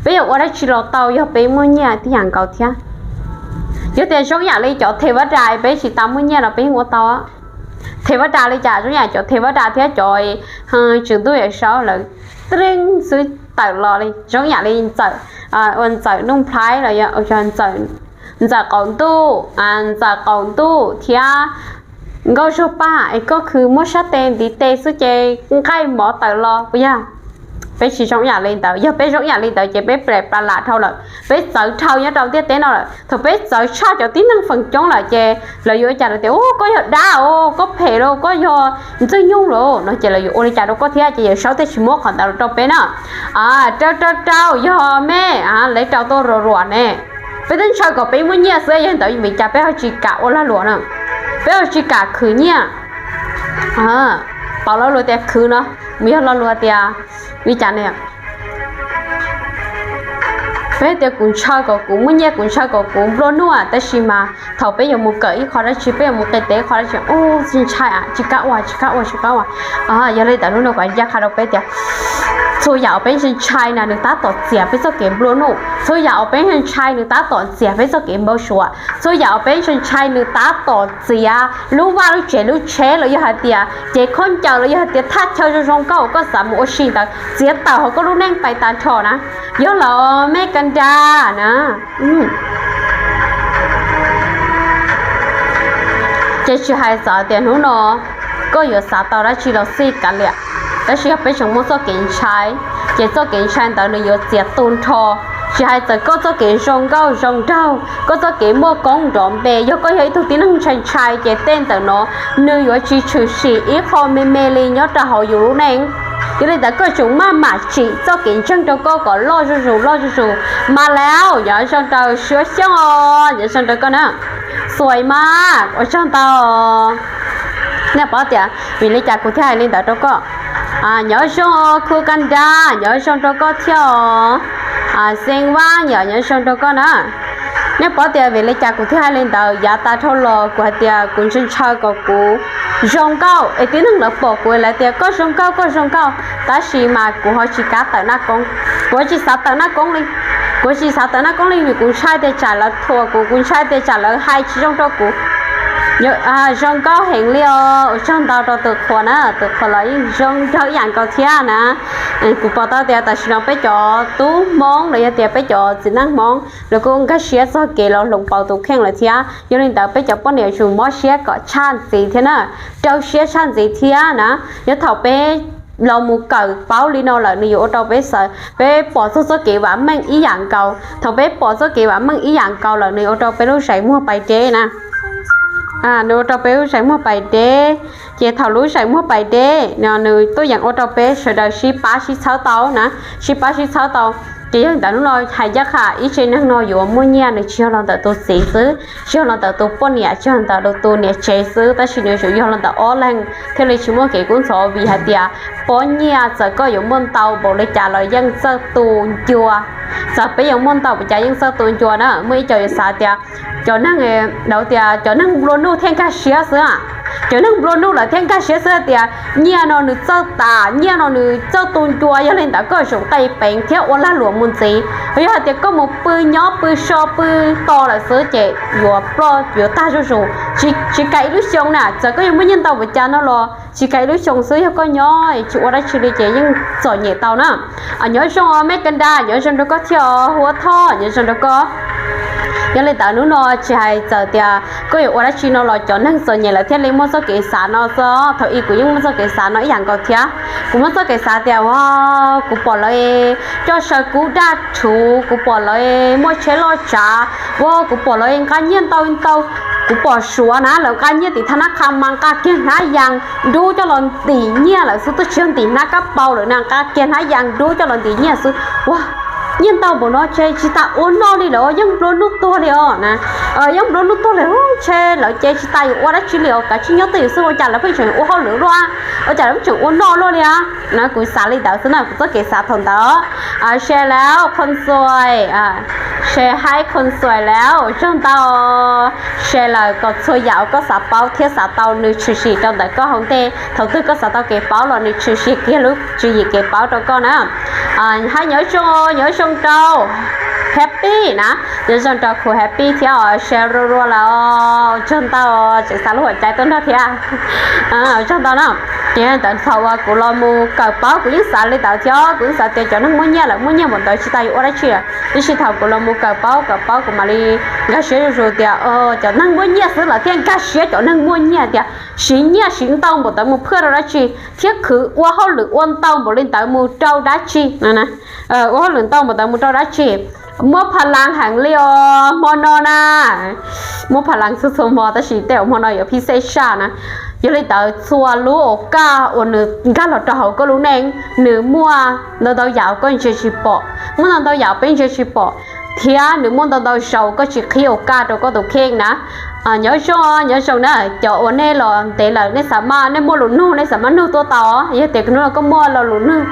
Peb yuav ua dab tsi los tau yog peb muaj nyiaj tib yam nkaus thiab. Yog tias zoo yam li cov thev vaj das peb tsis tas muaj nyiaj los peb yeej ua tau. Thev vaj das li cas? Zoo yam cov thev vaj das thiab cov Tswv Ntuj Yawm Saub lawv teeb xwb tawm los li, zoo yam li Ntxawm, ua Ntxawm Nuj Nplhaib los yog Ntxawm Qaum Ntuj, Ntxawm Qaum Ntuj thiab Nkauj Zog Paj es koj khwv muab sab tes ntiv tes xwb ces nqaij mov tawm los puas yog? Peb tsis zoo yam li ntawd. Yog peb zoo yam li ntawd ces peb plam plas lam dhau lawm, peb txawv dhau nyob rau ntiaj teb no lawm. Thaum peb txawv tshaj cov tib neeg feem coob lawm ces lawv yuav ua cas? Lawv tias, Ub, koj yog dab os, koj phem los, koj yog ntxwg nyoog los no ces lawv yuav ua li cas rau koj thiab? Ces Yawm Saub thiaj tsis muab qhov ntawd los rau peb na. Rau rau rau, yog mej, lawv rau tuaj ruam ruam ne. Peb twb ntshaw kom peb muaj nyiaj xwb, yog li ntawd vim li cas peb ho tsis kam ua lag luam na? Peb ho tsis kam khwv nyiaj. Pab lo lus tias khwv no, mus yog lo lus tias li cas ne? Peb tias kuv ntshaw kom kuv muaj nyiaj, kuv ntshaw kom kuv nplua nuj, tab sis mas thaum peb yuav mus kawm ib qho dab tsi, peb yuav mus qis tes ib qho dab tsi, ub, tsis ntshai, tsis kam ua, tsis kam ua, tsis kam ua. Yog li ntawd hnub no kuv ncaj qha rau peb tias txhua yam uas peb ntshai ntshai na nws tab tom txiav peb txoj kev nplua nuj. Txhua yam uas peb ntshai ntshai nws tab tom txiav peb txoj kev npau suav. Txhua yam uas peb ntshai ntshai nws tab tom txiav lub vaj lub tsev lub tsheb los yog hais tias cev khaub ncaws los yog hais tias thaj chaw zoo zoo nkauj uas koj xav mus ua si ntawd txiav tawm hauv koj lub neej pais tag nrho na. Yog los mej ka nra na. Ces tsis hais txog tias hnub no koj yuav xav tau dab tsi los xij kav liam, tab sis yog peb tseem muaj txoj kev ntshai, ces txoj kev ntshai ntawd nws yuav txiav tu nrho. Tsis hais txog koj txoj kev zoo nkauj zoo nraug, koj txoj kev muaj koob nrov npe, yog koj yog ib tug tib neeg ntshai ntshai ces tej ntawm no nws yuav tsis tshwm sim ib qho me me li nyob rau hauv yus lub neej. Yog li ntawd koj tsum maj mam tsim txoj kev ntseeg rau koj kom loj zuj zus loj zuj zus. Mas lawm, nyob zoo rau Suav Xyooj os, nyob zoo rau koj na. Xuais mas ua tsaug ntau. Nej paub tias vim li cas kuv thiaj hais li ntawd rau koj? Nyob zoo Khu Ka Nra, nyob zoo rau koj thiab os. Xeeb Vaj yom, nyob zoo rau koj na. Nej paub tias vim li cas kuv thiaj hais li ntawd? Yav tas dhau los kuv hais tias kuv ntshaw ntshaw kom kuv zoo nkauj es tib neeg lawv pom kuv lawv tias koj zoo nkauj, koj zoo nkauj, tab sis mas kuv ho tsis kav tawm naj koob, kuv tsis xav tawm naj koob li. Kuv tsis xav tawm naj koob li vim kuv ntshai tias tsam lawv thuam kuv, kuv ntshai tias tsam lawv hais tsis zoo rau kuv. Zoo nkauj heev li os, ua tsaug ntau rau tus qhuas na, tus qhuas los yeej zoo nraug ib yam nkaus thiab na. Kuv pom tau tias tam sim no peb cov tub Hmoob los yog tias peb cov txiv neej Hmoob lawv kuj nkag siab txog kev los hloov pauv tus kheej lawm thiab. Yog li ntawd peb cov poj niam yuav tsum mob siab kom tshaj ntxiv thiab na, rau siab tshaj ntxiv thiab na. Yog thaum peb los mus kawm paub li no lawm nws yuav ua rau peb xav, peb pom txog txoj kev vam meej ib yam nkaus. Thaum peb pom txoj kev vam meej ib yam nkaus lawm nws yuav ua rau peb lub zeem muag pais deb na. Nws ua rau peb lub zeem muag pais deb, ces thaum lub zeem muag pais deb no nws tuaj yeem ua rau peb sawv daws sib pab sib txhawb tau na, sib pab sib txhawb tau. Ces yog li ntawd hnub no hais ncaj qha ib tse neeg no yuav muaj nyiaj nws tsis yog los ntawm tus txiv xwb, tsis yog los ntawm tus poj niam, tsis yog los ntawm tus niam tsev xwb, tab sis nws yuav yog los ntawm ob leeg thiaj li tsis muaj kev kub ntxhov vim hais tias pob nyiaj txawm koj yuav muaj ntau npaum li cas los yeej txawj tu ncua. Txawm peb yuav muaj ntau npaum cas yeej txawj tu ncua na. Muaj ib co yuav xav tias cov neeg, tias cov neeg nplua nuj thiaj nkag siab xwb, cov neeg nplua nuj lawm thiaj nkag siab xwb tias nyiaj no nws txawj tas, nyiaj no nws txawj tu ncua, yog li ntawd koj zoo qe peev thiab ua lag luam mus ntxiv. Yog hais tias koj mus pw nyob pw so pw to lawm xwb ces yuav ploj yuav tag zuj zus, tsis kav ib lub xyoo na. Txawm koj yuav muaj nyiaj ntau npaum cas no los tsis kav ib lub xyoo xwb yog koj nyob tsis ua dab tsi li ces yeej txom nyem tau na. Nyob zoo me ka nda, nyob zoo rau koj thiab os Huab Thoj, nyob zoo rau koj. Yog li ntawd hnub no tsis hais txawm tias koj yuav ua dab tsi no los cov neeg txom nyem lawv thiaj li muaj txoj kev xav no xwb. Thaum ub kuv yeej muaj txoj kev xav no ib yam nkaus thiab. Kuv muaj txoj kev xav tias kuv pom lawv coj saw kub daj rhuv, kuv pom lawv muaj tsheb loj tsav, kuv pom lawv nqa nyiaj ntau ntau. Kuv pom Suav na lawv nqa nyiaj tim thab nab qha mas nqa kiag hnab yas dub coj los ntim nyiaj lawm xwb, twb tsis yog ntim hnab kab paus lawm na, nqa kiag hnab yas dub coj los ntim nyiaj xwb. Ua, nyiaj ntau npaum no ces tsis tas ua noj li lawm, yeej nplua nuj tuag li os na. Yeej nplua nuj tuag li, ntshe lawv ces tsis tas yuav ua dab tsi li os, kav tsij nyob twj ywm xwb, ua cas lawv pheej tseem ua hauj lwm luaj, ua cas lawv pheej tseem ua noj luaj li na. Kuv xav li ntawd xwb na, kuv txoj kev xav thaum ntawd. Share lawm khon xuais, share haib khon xuais lawm, ua tsaug ntau. Share lawm kom txhua yam uas koj xav paub thiab xav tau nws tshwm sim rau ntawm koj hauv ntej, thaum twg koj xav tau kev paub los nws tshwm sim kiag lub tswv yim kev paub rau koj na. Hab nyob zoo, nyob zoo rau Happy na, nyob zoo rau kuv Happy thiab os, share rua rua lawm, ua tsaug ntau, tseem xa lub huam cai tuaj nrog thiab. Ua tsaug ntau na. Ces ntawd thaum uas kuv los mus kawm paub kuv yeej xav li ntawd thiab, kuv yeej xav tias cov neeg muaj nyiaj lawm muaj nyiaj npaum ntawd tsis tas yuav ua dab tsi. Tiam sis thaum kuv los mus kawm paub kawm paub kuv mam li nkag siab zuj zus tias cov neeg muaj nyiaj xwb lawv thiaj nkag siab, cov neeg muaj nyiaj tias siv nyiaj siv ntau npaum ntawd mus phwaj rau dab tsi thiab khwv ua hauj lwm ua ntau npaum li ntawd mus rau dab tsi. Ua hauj lwm ntau npaum ntawd mus rau dab tsi. Muaj pha lav heev li os hmo no na. Muaj pha lav txhua txhua hmo tab sis tej zaum hmo no yuav phij xej saj na. Yog li ntawd txhua lub ua kaj uas nws nkag los rau hauv koj lub neej, nws muaj ntau ntau yam koj ntsia tsis pom, muaj ntau ntau yam peb ntsia tsis pom, thiab nws muaj ntau ntau zaus koj tsis qhib ua kaj rau koj tus kheej na. Nyob zoo, nyob zoo na, cov uas nej los ntev lawm nej xav maj, nej muaj lus nug nej xav maj nug tuaj tau. Yog tias hnub no koj muaj lo lus nug,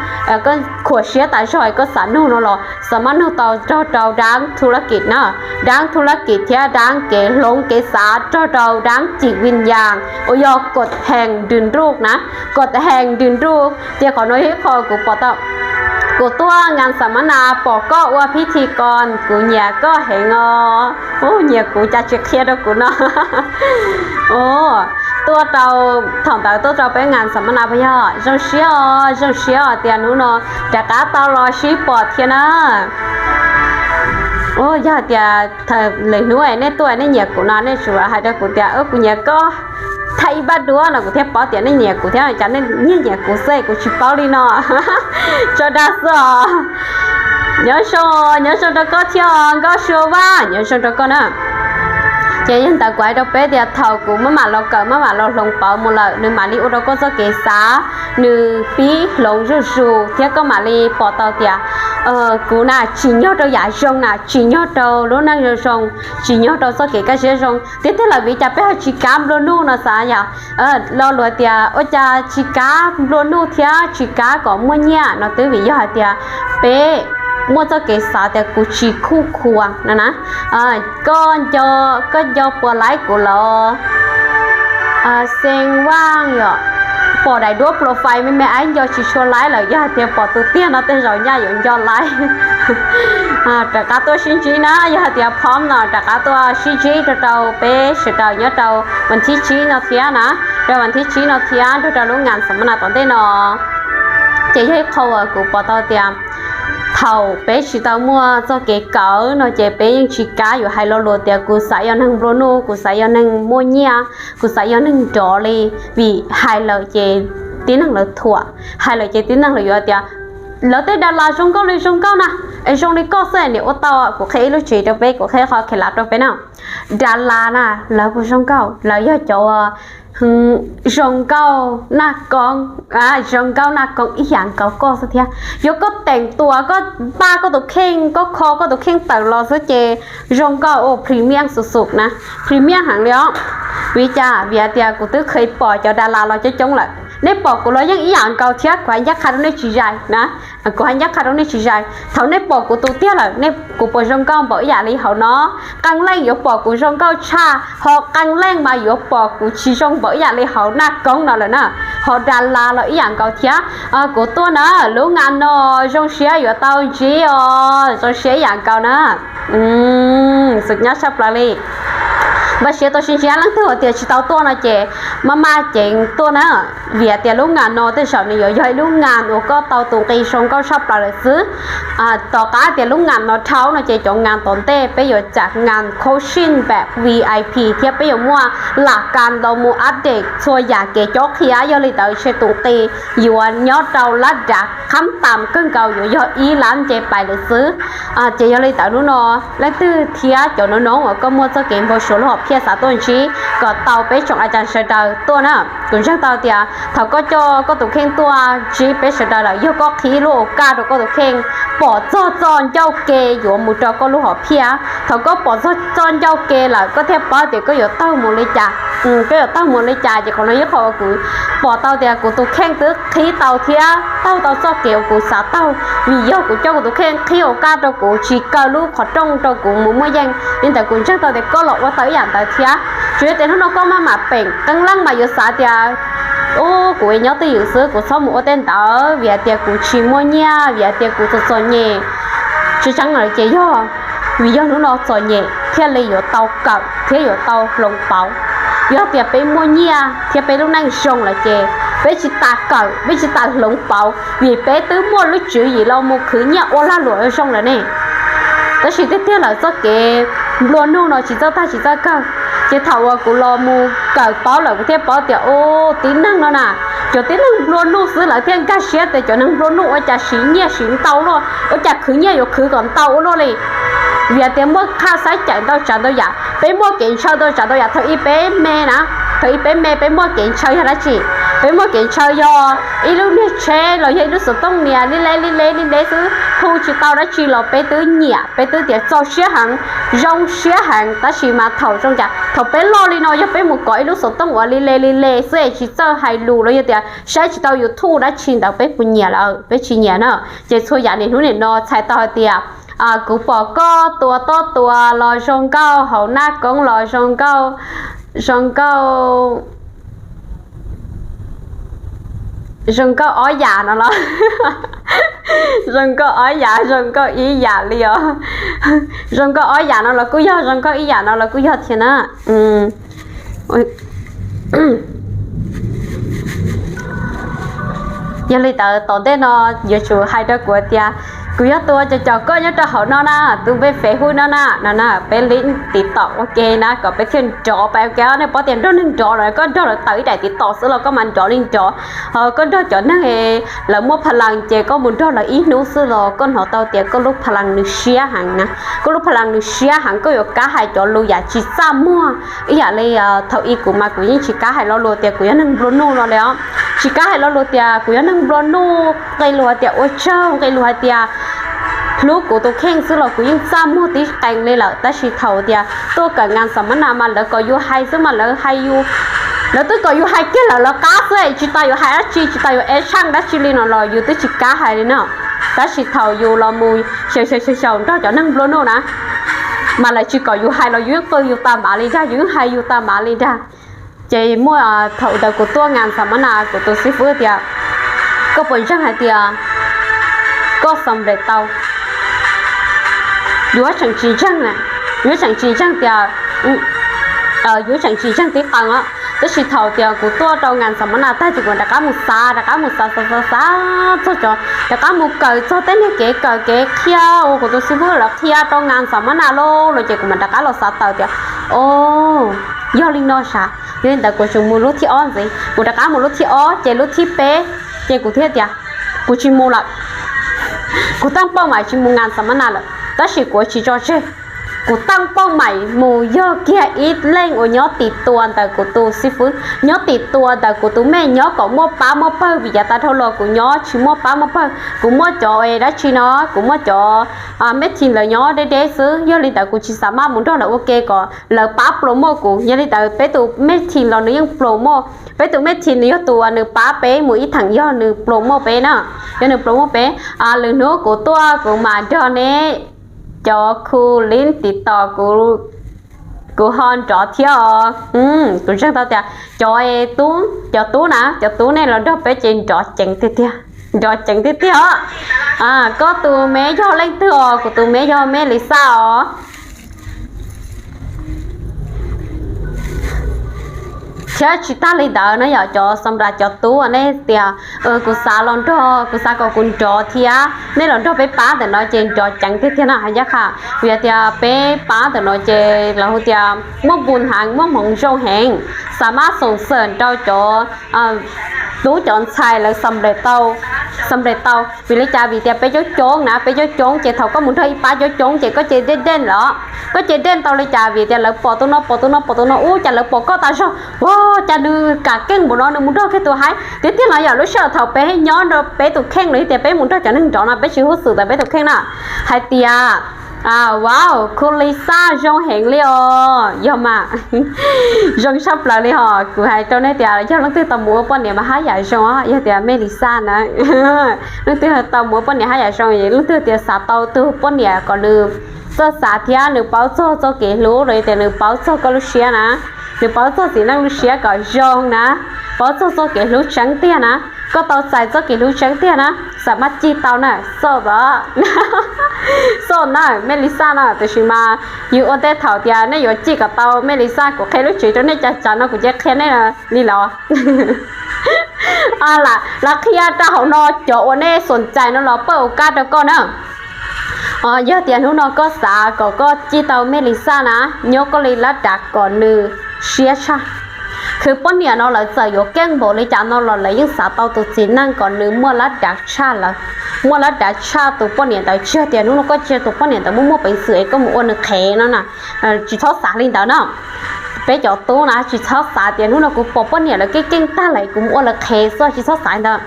koj khuam siab tas zog koj xav nug no los xav maj nug tau nrog rau Dab Thu Lab Kim na. Dab Thu Lab Kim thiab Dab Kev Hloov Kev Xav nrog rau Dab Cim Vij Yas uas yog Kod Hees Dws Nruj na. Kod Hees Dws Nruj ces qhov no yog ib qho kuv pom tau, kuv tuaj ngas xam mab nas pom koj ua phib thi kos, kuv nyiam koj heev os. Nyiam kuv cas tsis qhia rau kuv no. Tuaj rau, thaum ntawd tuaj rau peb ngas xam mab nas puas yog? Zoo siab os, zoo siab os tias hnub no rov qab tau los sib pom thiab na. Yog tias lwm hnub nej tuaj nej nyiam kuv no nej tsuas hais rau kuv tias kuv nyiam koj, thaij ib pab duab no kuv thiaj paub tias nej nyiam kuv thiab, cas nej nyiam nyiam kuv xwb kuv tsis paub li no. Tso dag xwb os. Nyob zoo, nyob zoo rau koj thiab os Nkauj Sua Vaj, nyob zoo rau koj na. Ces yog ntawd kuv hais rau peb tias thaum kuv maj mam los kawm maj mam los hloov pauv mus lawm nws mam li ua rau koj txoj kev xav nws pib hloov zuj zus thiab koj mam li pom tau tias kuv na tsim nyog rau yam zoo na, tsim nyog rau lub neej zoo zoo, tsim nyog rau txoj kev kaj siab zoo. Tiag tiag lawm vim cas peb ho tsis kav nplua nuj no xav yom. Lo lus tias ua cas tsis kav nplua nuj thiab tsis kav kom muaj nyiaj no twb vim yog hais tias peb muaj txoj kev xav tias kuv tsis khuj khua no na. Koj nco, koj nco puas laib kuv los? Xeev Vaj yom, pom daim duab profile me me ib nco tsis tshua laib lawm, yog hais tias pom tus tiag no tej zaum nyaj yuav nco laib. Rov qab tuaj sib ntsib na, yog hais tias phom no rov qab tuaj sib ntsib rau rau peb sawv daws nyob rau vas thib tsib no thiab na, rau vas thib tsib no thiab nrog rau lub ngas xam mab nas tom ntej no. Ces yog ib qho uas kuv pom tau tias thaum peb tsis tau muaj txoj kev kawm no ces peb yeej tsis kam yuav hais lo lus tias kuv xav yog neeg nplua nuj, kuv xav yog neeg muaj nyiaj, kuv xav yog neeg nrov li, vim hais lawm ces tib neeg lawv thuam, hais lawm ces tib neeg lawv yuav tias lawv tej das las zoo nkauj li zoo nkauj na, es zoo li koj xwb niam ua tau. Kuv qhia ib lub tsev rau peb, kuv qhia qhov khelas rau peb na. Das las na, lawv puas zoo nkauj? Lawv yog cov uas zoo nkauj naj koob, zoo nkauj naj koob ib yam nkaus koj xwb thiab. Yog koj teem tuas, koj npaj koj tus kheej, koj kho koj tus kheej tawm los xwb ces zoo nkauj ua premium xus xus na, premium heev li os. Vim li cas? Vim hais tias kuv twb kheev pom cov das las los coob coob lawm, nej pom kuv los yeej ib yam nkaus thiab, kuv hais ncaj qha rau nej tsis zais na, kuv hais ncaj qha rau nej tsis zais. Thaum nej pom kuv tus tiag lawm, nej, kuv puas zoo nkauj npaum ib yam li hauv no? Qee leej yuav pom kuv zoo nkauj tshaj, ho qee leej mas yuav pom kuv tsis zoo npaum ib yam li hauv naj koob no lawm na. Ho das las los ib yam nkaus thiab. Kuv tuaj na, lub ngas no zoo siab yuav tau ntsib os, zoo siab ib yam nkaus na. Xus nyab tshaj plaws li. Npaj siab tuaj sib ntsib, leej twg hais tias tsis tau tuaj no ces maj maj ceev tuaj na, vim tias lub ngas no tej zaum nws yuav yog ib lub ngas uas koj tau tus nqi zoo nkauj tshaj plaws lawm xwb. Tom qab tias lub ngas no dhau no ces cov ngas tom ntej peb yuav cam ngas coaching npam VIP thiab peb yuav muaj lam kas los mus update txhua yam kev cob qhia, yog li ntawd ntshe tus nqi yuav nyob rau lab dav qhab tam kawg nkaus yuav yog ib lab nce pais lawm xwb. Ces yog li ntawd hnub no leej twg thiab cov no no uas koj muaj txoj kev npau suav lub hom phiaj xav tuaj ntsib kom tau peb tsoom a cas sawv daws tuaj na. Kuv ntseeg tau tias thaum koj coj koj tus kheej tuaj ntsib peb sawv daws lawm, yog koj qhib lub au kaj rau koj tus kheej, pom txog txoj ncauj ke yuav mus rau koj lub hom phiaj. Thaum koj pom txog txoj ncauj ke lawm koj thiaj paub tias koj yuav taug mus li cas. Koj yuav taug mus li cas ces qhov no yog qhov uas kuv pom tau tias kuv tus kheej twb qhib tau thiab taug tau txoj kev uas kuv xav taug, vim yog kuv coj kuv tus kheej qhib au kaj rau kuv tsis kaw lub qhov rooj rau kuv mus muaj yeej. Li ntawd kuv ntseeg tau tias koj los ua tau ib yam ntawd thiab. Tsuas yog tias hnub no koj maj mam peem, qee leej mas yuav xav tias, ub, kuv nyob twj ywm xwb, kuv txhob mus ua tej ntawd vim hais tias kuv tsis muaj nyiaj, vim hais tias kuv txom txom nyem. Tseeb tseeb lawm ces yog vim yog hnub no txom nyem thiaj li yuav tau kawm thiab yuav tau hloov pauv. Yog tias peb muaj nyiaj thiab peb lub neej zoo lawm ces peb tsis tas kawm, peb tsis tas hloov pauv, vim peb twb muaj lub tswv yim los mus khwv nyiaj ua lag luam zoo lawm ne. Tab sis tiag tiag lawm txoj kev nplua nuj no tsis txawj tag tsis txawj kawg. Ces thaum uas kuv los mus kawm paub lawm kuv thiaj paub tias, ub, tib neeg no na, cov tib neeg nplua nuj xwb lawv thiaj nkag siab tias cov neeg nplua nuj ua cas siv nyiaj siv ntau luaj, ua cas khwv nyiaj yuav khwv kom ntau ua luaj li. Vim tias muaj khaj xaib cais ntau tsav ntau yam, peb muaj kev ntshaw ntau tsav ntau yam. Thaum ub peb me na, thaum ub peb me peb muaj kev ntshaw yog dab tsi? Peb muaj kev ntshaw yog ib lub niag tsheb los yog ib lub xov tooj nias li le li le li le xwb, hu tsis tau dab tsi los peb twb nyiam, peb twb tias txaus siab heev, zoo siab heev. Tab sis mas thaum zoo cas, thaum peb loj li no yog peb mus kov ib lub xov tooj uas li le li le xwb es tsis txawj hais lus los yog tias saib tsis tau YouTube dab tsi ntawd peb puas nyiam lawm? Peb tsis nyiam na. Ces txhua yam niaj hnub niaj no txhais tau hais tias kuv pom koj tua tob tua los zoo nkauj, hauv naj koob los zoo nkauj, zoo nkauj, zoo nkauj ob yam no los zoo nkauj ob yam, zoo nkauj ib yam li os. Zoo nkauj ob yam no los kuj yog, zoo nkauj ib yam no los kuj yog thiab na. Yog li ntawd tom ntej no yuav tsum hais rau kuv tias kuv yog tus uas caum caum koj nyob rau hauv no na, tus npe Facebook no na, no na, peb link TikTok ua ke na kom peb thiaj nrov pab ua ke. Nej paub tias nrog neeg nrov los koj nrog lawv tawm ib daim TikTok xwb los koj mas nrov li nrov. Ho koj nrog cov neeg lawv muaj pha las ces koj mus nrog lawv ib hnub xwb los koj hnov tau tias koj lub pha las nws siab heev na. Koj lub pha las nws siab heev, koj yuav kav hais cov lus yam tsis txaj muag. Ib yam li thaum ub kuv mas kuv yeej tsis kav hais lo lus tias kuv yog neeg nplua nuj no li os. Tsis kav hais lo lus tias kuv yog neeg nplua nuj, nqe lus hais tias ua tsaug, nqe lus hais tias hlub kuv tus kheej xwb los kuv yeej txaj muag tib qees li lawm. Tab sis thaum tias tuaj kawm nkas xam mab nas mas lawv kom yus hais xwb mas lawv hais yus, lawv twb kom yus hais kiag lawm lawv qab xwb, tsis tas yuav hais dab tsi, tsis tas yuav ev tsheej dab tsi li no los yus twb tsis kav hais li na. Tab sis thaum yus los mus xyaum xyaum xyaum xyaum nrog cov neeg nplua nuj na, mas lawv tsis kom yus hais los yus yeej qw yus tas mam li ntag, yus yeej hais yus tas mam li ntag. Ces muaj thaum ntawd kuv tuaj nkas xas ma nas, kuv tus xib fwb tias, koj puas ntseeg hais tias koj xas nplaim tau? Yuav tseem tsis ntseeg, yuav tseem tsis ntseeg tias, yuav tseem tsis ntseeg tib qees os. Tab sis thaum tias kuv tuaj rau nkas xas ma nas tag ces kuv rov qab mus xav, rov qab mus xav xav xav xav txog cov, rov qab mus kawm txog tej niag kev kawm kev qhia uas kuv tus xib fwb lawv qhia rau nkas xas ma nas lauj no ces kuv mam rov qab los xav tawm tias, o, yog li no sav. Yog li ntawd kuv tseem mus lub thib ob ntxiv, kuv rov qab mus lub thib ob ces lub thib peb ces kuv thiaj tias, kuv tsis mus lawm. Kuv teej pauj mam tsis mus nkas xas ma nas lawm, tab sis kuv tsis tso tseg. Kuv teej pauj mam mus yog kiag ib leej uas nyob tim tua ntawm kuv tus xib fwb, nyob tim tua ntawm kuv tus mej, nyob kom muaj pab muaj pawg, vim yav tas dhau los kuv nyob tsis muaj pab muaj pawg, kuv muaj cov dab tsi no, kuv muaj cov mej thim lawv nyob deb deb xwb. Yog li ntawd kuv tsis xav maj mus nrog lawv ua ke kom lawv pab pluas muaj kuv. Yog li ntawd peb tus mej thim los nws yeej pluas muaj, peb tus mej thim nws yog tus uas nws pab peb mus ib theem, yog nws pluas muaj peb na, yog nws pluas muaj peb. Lwm hnub kuv tuaj kuv mam nrog neb cov khu lib tiv tos kuv ho nrov thiab os. Kuv ntseeg tau tias cov tub, cov tub na, cov tub nej los nrog peb ces nrov ceev tiag tiag, nrov ceev tiag tiag os. Koj tus meb yog leej twg os? Kuv tus meb yog mej Lis Xaj os. Thiab tsis tag li ntawd no yog cov xas nplaim cov tub uas nej tias, kuv xav los nrog, kuv xav kom kuv nrov thiab, nej los nrog peb pab ntawm no ces nrov ceev tiag tiag no hais ncaj qha. Vim tias peb pab ntawm no ces lawv hu tias muaj npu heev, muaj hmoov zoo heev, xav maj xoom xawm rau cov tub cov ntxhais lawv xas nplaim tau. Vim li cas? Vim tias peb coob coob na, peb coob coob ces thaum koj mus nrog ib pab coob coob ces koj ces dej dej los, koj ces dej tau li cas? Vim tias lawv pom tus no pom tus no pom tus no ub, cas lawv pom koj tas zog, ua cas nws kam keej npaum no, nws mus nrog kiag tus hais. Tiag tiag los yog lub sij hawm thaum peb nyob rau peb tus kheej los yog tias peb mus nrog cov neeg nrov no peb tsis hub xwm ntawm peb tus kheej na, hais tias, wow, khu Lis Xaj zoo heev li os. Yog mas, zoo tshaj plaws li hos. Kuv hais rau nej tias yog leej twg tau mus ua poj niam mas haj yam zoo, yog tias mej Lis Xaj na, leej twg tau mus ua poj niam haj yam zoo, leej twg tias xav tau tus poj niam kom nws txawj xav thiab nws paub txog txoj kev hlub los yog tias nws paub txog koj lub siab na, nws paub txog txiv neej lub siab kom zoo na, paub txog txoj kev hlub tseeb tiag na, koj tau txais txoj kev hlub tseeb tiag na, xav maj cig tau na, xauj os, xauj na mej Lis Xaj na. Tiam sis mas yus ua ntej thaum tias nej yuav cig kom tau mej Lis Xaj, kuv qhia lub tsev rau nej cas cas no kuv cia qhia nej li los. Lawv qhia rau hauv no cov uas nej xoom cais no los pawj ua kab rau koj na. Yog tias hnub no koj xav kom koj cig tau mej Lis Xaj na, nyob koj li lab dav kom nws siab tshaj. Khwv poj niam no lawv txawm yuav keej npaum li cas no los lawv yeej xav tau tus txiv neej kom nws muaj lab dav tshaj lawv, muaj lab dav tshaj tus poj niam ntawd. Tsis yog tias hnub no koj cia tus poj niam ntawd muaj muaj peev xwm es koj mus ua nws qhev no na, tsis txhob xav li ntawd no. Peb cov tub na tsis txhob xav tias hnub no kuv pom poj niam lawv keej keej tag lawm kuv mus ua lawv qhev xwb, tsis txhob xav li ntawd.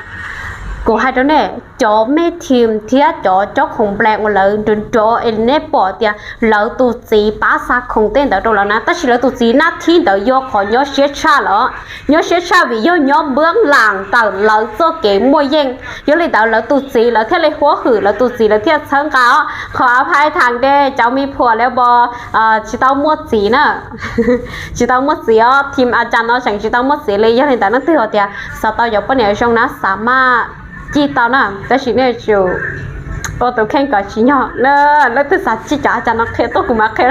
Kuv hais rau nej, cov mej thim thiab cov cob khoom nplees uas lawv nrov nrov es nej pom tias lawv tus txiv pab xa khoom tej ntawd rau lawv na, tab sis lawv tus txiv nab thib ntawd yog qhov nyob siab tshaj lawm, nyob siab tshaj vim yog nyob npwb lam ntawm lawv txoj kev muaj yeej. Yog li ntawd lawv tus txiv lawv thiaj li huab hwm, lawv tus txiv lawv thiaj txhawb nqa os. Qhov a phai tham de cov me phuam li pos, tsis tau muaj txiv na, tsis tau muaj txiv os, thim a cas no tseem tsis tau muaj txiv li. Yog li ntawd leej twg hais tias xav tau cov poj niam zoo na xav maj cig tau na, tab sis nej tsum ua tus kheej kom tsim nyog. Leej twg xav cig cov a cas no qhia tuaj kuv mam qhia,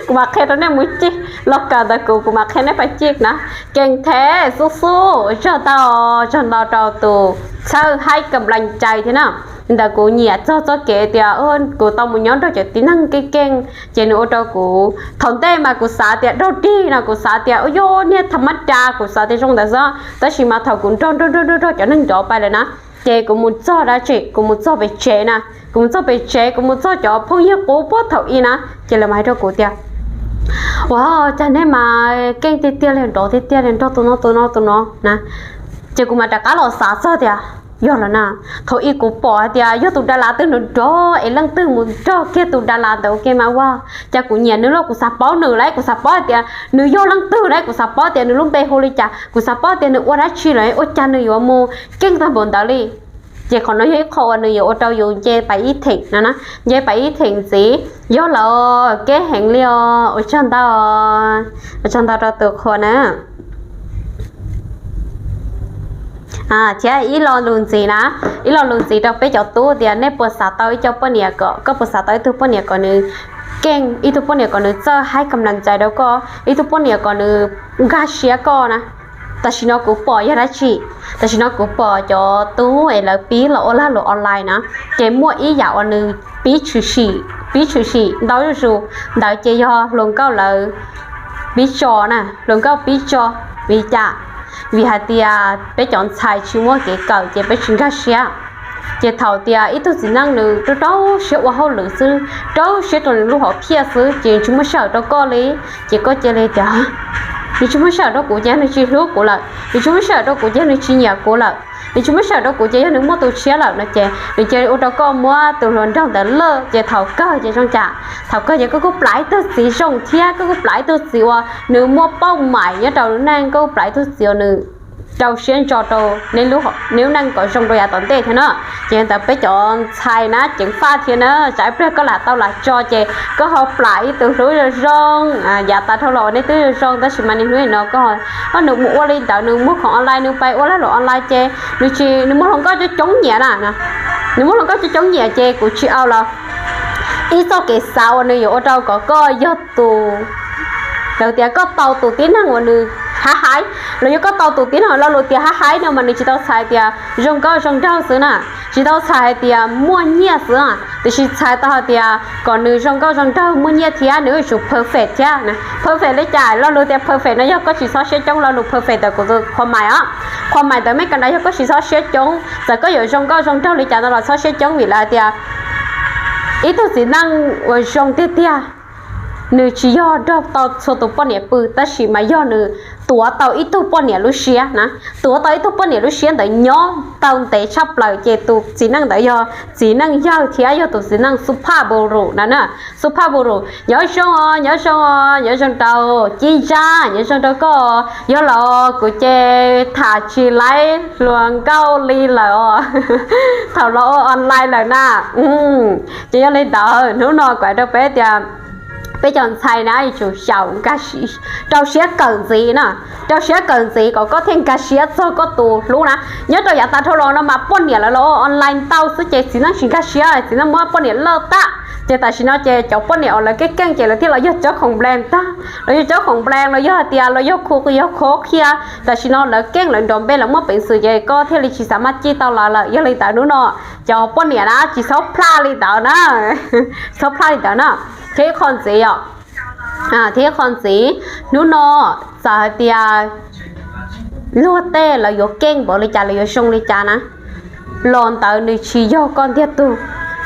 kuv mam qhia rau nej mus cig los kawm ntawm kuv, kuv mam qhia nej pab cig na. Keej thiab xub xub, tsaug ntau, tsaug ntau rau tus txhawb haib kam lees cai thiab na. Ntawm kuv nyiam txog txoj kev tias kuv tau mus nyob nrog cov tib neeg keej keej ces nws ua rau kuv thaum ntej mas kuv xav tias raug dig no, kuv xav tias ua yog niag tham mab da, kuv xav tias zoo ntawd xwb. Tab sis mas thaum kuv nrog nrog nrog nrog cov neeg nrov pais lawm na, ces kuv mus txog dab tsi, kuv mus txog pem tsev na, kuv mus txog pem tsev, kuv mus txog cov phooj ywg qub puag thaum ub na, ces lawv mas hais rau kuv tias, ua cas nej mas keej tiag tiag li, nrov tiag tiag li, nrog tus no tus no tus no na. Ces kuv mas rov qab los xav txog tias yog lawm na, thaum ub kuv pom hais tias yog tus da las twg nrov nrov es leej twg mus nrog kiag tus da las ntawd ua ke mas ua cas kuv nyiam nws lawm, kuv xav paub nws lawm, kuv xav paub hais tias nws yog leej twg lawm, kuv xav paub tias nws lub npe hu li cas, kuv xav paub tias nws ua dab tsi lawm ua cas nws yuav mus keej tag npaum ntawd li. Ces qhov no yog ib qho uas nws yuav ua rau yus nce pais ib theem no na, nce pais ib theem ntxiv. Yog lawm, keej heev li os, ua tsaug ntau, ua tsaug ntau rau tus qhua na. Thiab ib lo lus ntxiv na, ib lo lus ntxiv rau peb cov tub tias nej puas xav tau ib co poj niam kom, koj puas xav tau ib tug poj niam kom nws keej, ib tug poj niam kom nws txawj haib kam lam cais rau koj, ib tug poj niam kom nws nkag siab koj na? Tam sim no kuv pom yog dab tsi? Tam sim no kuv pom cov tub es lawv pib los ua lag luam online na, ces muaj ib yam uas nws pib tshwm sim, pib tshwm sim ntau zuj zus, ntawd ces yog hluas nkauj lawv pib tso na, hluas nkauj pib tso. Vim cas? Vim hais tias peb cov ntxhais tsis muaj kev kawm ces peb tsis nkag siab. Ces thaum tias ib tug txiv neej nws rau rau siab ua hauj lwm xwb, rau siab rau nws lub hom phiaj xwb ces tsis muaj sij hawm rau koj li, ces koj cia li tias, nws tsis muaj sij hawm rau kuv ces nws tsis hlub kuv lawm, nws tsis muaj sij hawm rau kuv ces nws tsis nyiam kuv lawm, nws tsis muaj sij hawm rau kuv ces yog nws muaj tus tshiab lawm no ces nws cia li ua rau koj muab tus hluas nraug ntawd lawm. Ces thaum kawg ces zoo cas? Thaum kawg ces koj kuj plam ib tug txiv zoo thiab, koj kuj plam ib tug txiv uas nws muaj pauj maim nyob rau lub neej, koj kuj plam ib tug txiv uas nws rau siab ntso rau neb lub neej kom zoo rau yav tom ntej thiab na. Ces ntawd peb cov ntxhais na ceev faj thiab na, tsam ib pliag koj lam tau lam tso ces koj ho plam ib tug hlub zoo zoo, yav tas dhau los uas neb twb zoo zoo tab sis mas niaj hnub no koj, nws mus ua li ntawd, nws muag khoom online, nws pais ua lag luam online ces nws tsis, nws muaj hluas nkauj coob coob nyiam na, nws muaj hluas nkauj coob coob nyiam ces kuv tsis au los. Ib txoj kev xav uas nws yuav ua rau kom koj yog tus, lawv tias koj tau tus tib neeg uas nws haib haib, los yog koj tau tus tib neeg lo lus tias haib haib no mas nws tsis tau txhais tias zoo nkauj zoo nraug xwb na, tsis tau txhais hais tias muaj nyiaj xwb na, tiam sis txhais tau hais tias kom nws zoo nkauj zoo nraug muaj nyiaj thiab nws yuav tsum perfect thiab. Perfect li cas? Lo lus tias perfect no yog koj tsis txhob siab coob, lo lus perfect ntawd kuv tus qhua mais os, qhua mais ntawd mej kam nrad yog koj tsis txhob siab coob, txawm koj yuav zoo nkauj zoo nraug li cas no los txhob siab coob vim lawv tias ib tug txiv neej uas zoo tiag tiag nws tsis yog nrog tau txhua tus poj niam pw, tab sis mas yog nws tuav tau ib tug poj niam lub siab na, tuav tau ib tug poj niam lub siab ntawd nyob tau ntev tshaj plaws ces tus txiv neej ntawd yog txiv neej yawg thiab yog tus txiv neej xub phaj bu ru na na. Xub phaj bu ru, nyob zoo os, nyob zoo os, nyob zoo rau Cib Zaj, nyob zoo rau koj. Yog los kuv ces tham tsis laib hluas nkauj li lawm os, thaum los ua online lawm na. Ces yog li ntawd hnub no kuv hais rau peb tias peb cov ntxhais na yuav tsum xyaum nkag, rau siab kawm ntxiv na, rau siab kawm ntxiv kom koj thiaj nkag siab txog koj tus hlub na. Nyob rau yav tas dhau los no mas poj niam lawv los ua online ntau xwb ces txiv neej tsis nkag siab, txiv neej muab poj niam lawj tag. Ces tam sim no ces cov poj niam uas lawv keej keej ces lawv thiaj los yog cov khoom nplees tag, los yog cov khoom nplees los yog hais tias los yog khu yog khov qhia. Tam sim no lawv keej lawv nrov npe lawv muaj peev xwm ces koj thiaj li tsis xav maj cij tau lawv lawm. Yog li ntawd hnub no cov poj niam na tsis txhob plaj li ntawd na, txhob plaj li ntawd na. Thiab ib qho ntxiv os, thiab ib qho ntxiv, hnub no txawm hais tias luag tej lawv yuav keej npaum li cas, lawv yuav zoo li cas na, los ntawd nws tsis yog koj ntiag tug.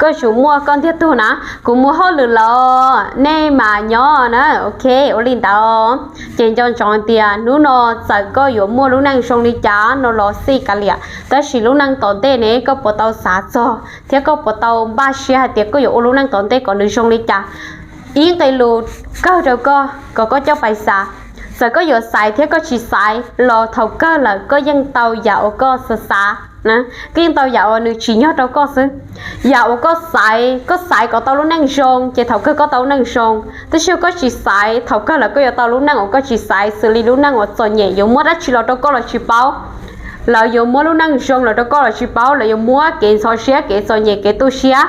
Koj yuav tsum muaj koj ntiag tug na. Kuv mus hauj lwm los nej mas nyob na, ok, ua li ntawd. Ces nco ntsoov tias hnub no txawm koj yuav muaj lub neej zoo li cas no los xij kav liam, tab sis lub neej tom ntej ne koj puas tau xav txog thiab koj puas tau npaj siab hais tias koj yuav ua lub neej tom ntej kom nws zoo li cas? Ib nqe lus kawg rau koj kom koj coj pais xav. Txawm koj yuav xaiv thiab koj tsis xaiv los thaum kawg lawm koj yeej tau yam uas koj xav xav na, koj yeej tau yam uas nws tsim nyog rau koj xwb. Yam uas koj xaiv, koj xaiv kom tau lub neej zoo ces thaum kawg koj tau lub neej zoo, tab sis yog koj tsis xaiv thaum kawg lawm koj yuav tau lub neej uas koj tsis xaiv, xws li lub neej uas txom nyem, yuav muab dab tsi los rau koj los tsis paub. Lawv yuav muab lub neej zoo los rau koj los tsis paub, lawv yuav muab kev ntxhov siab, kev txom nyem, kev tu siab,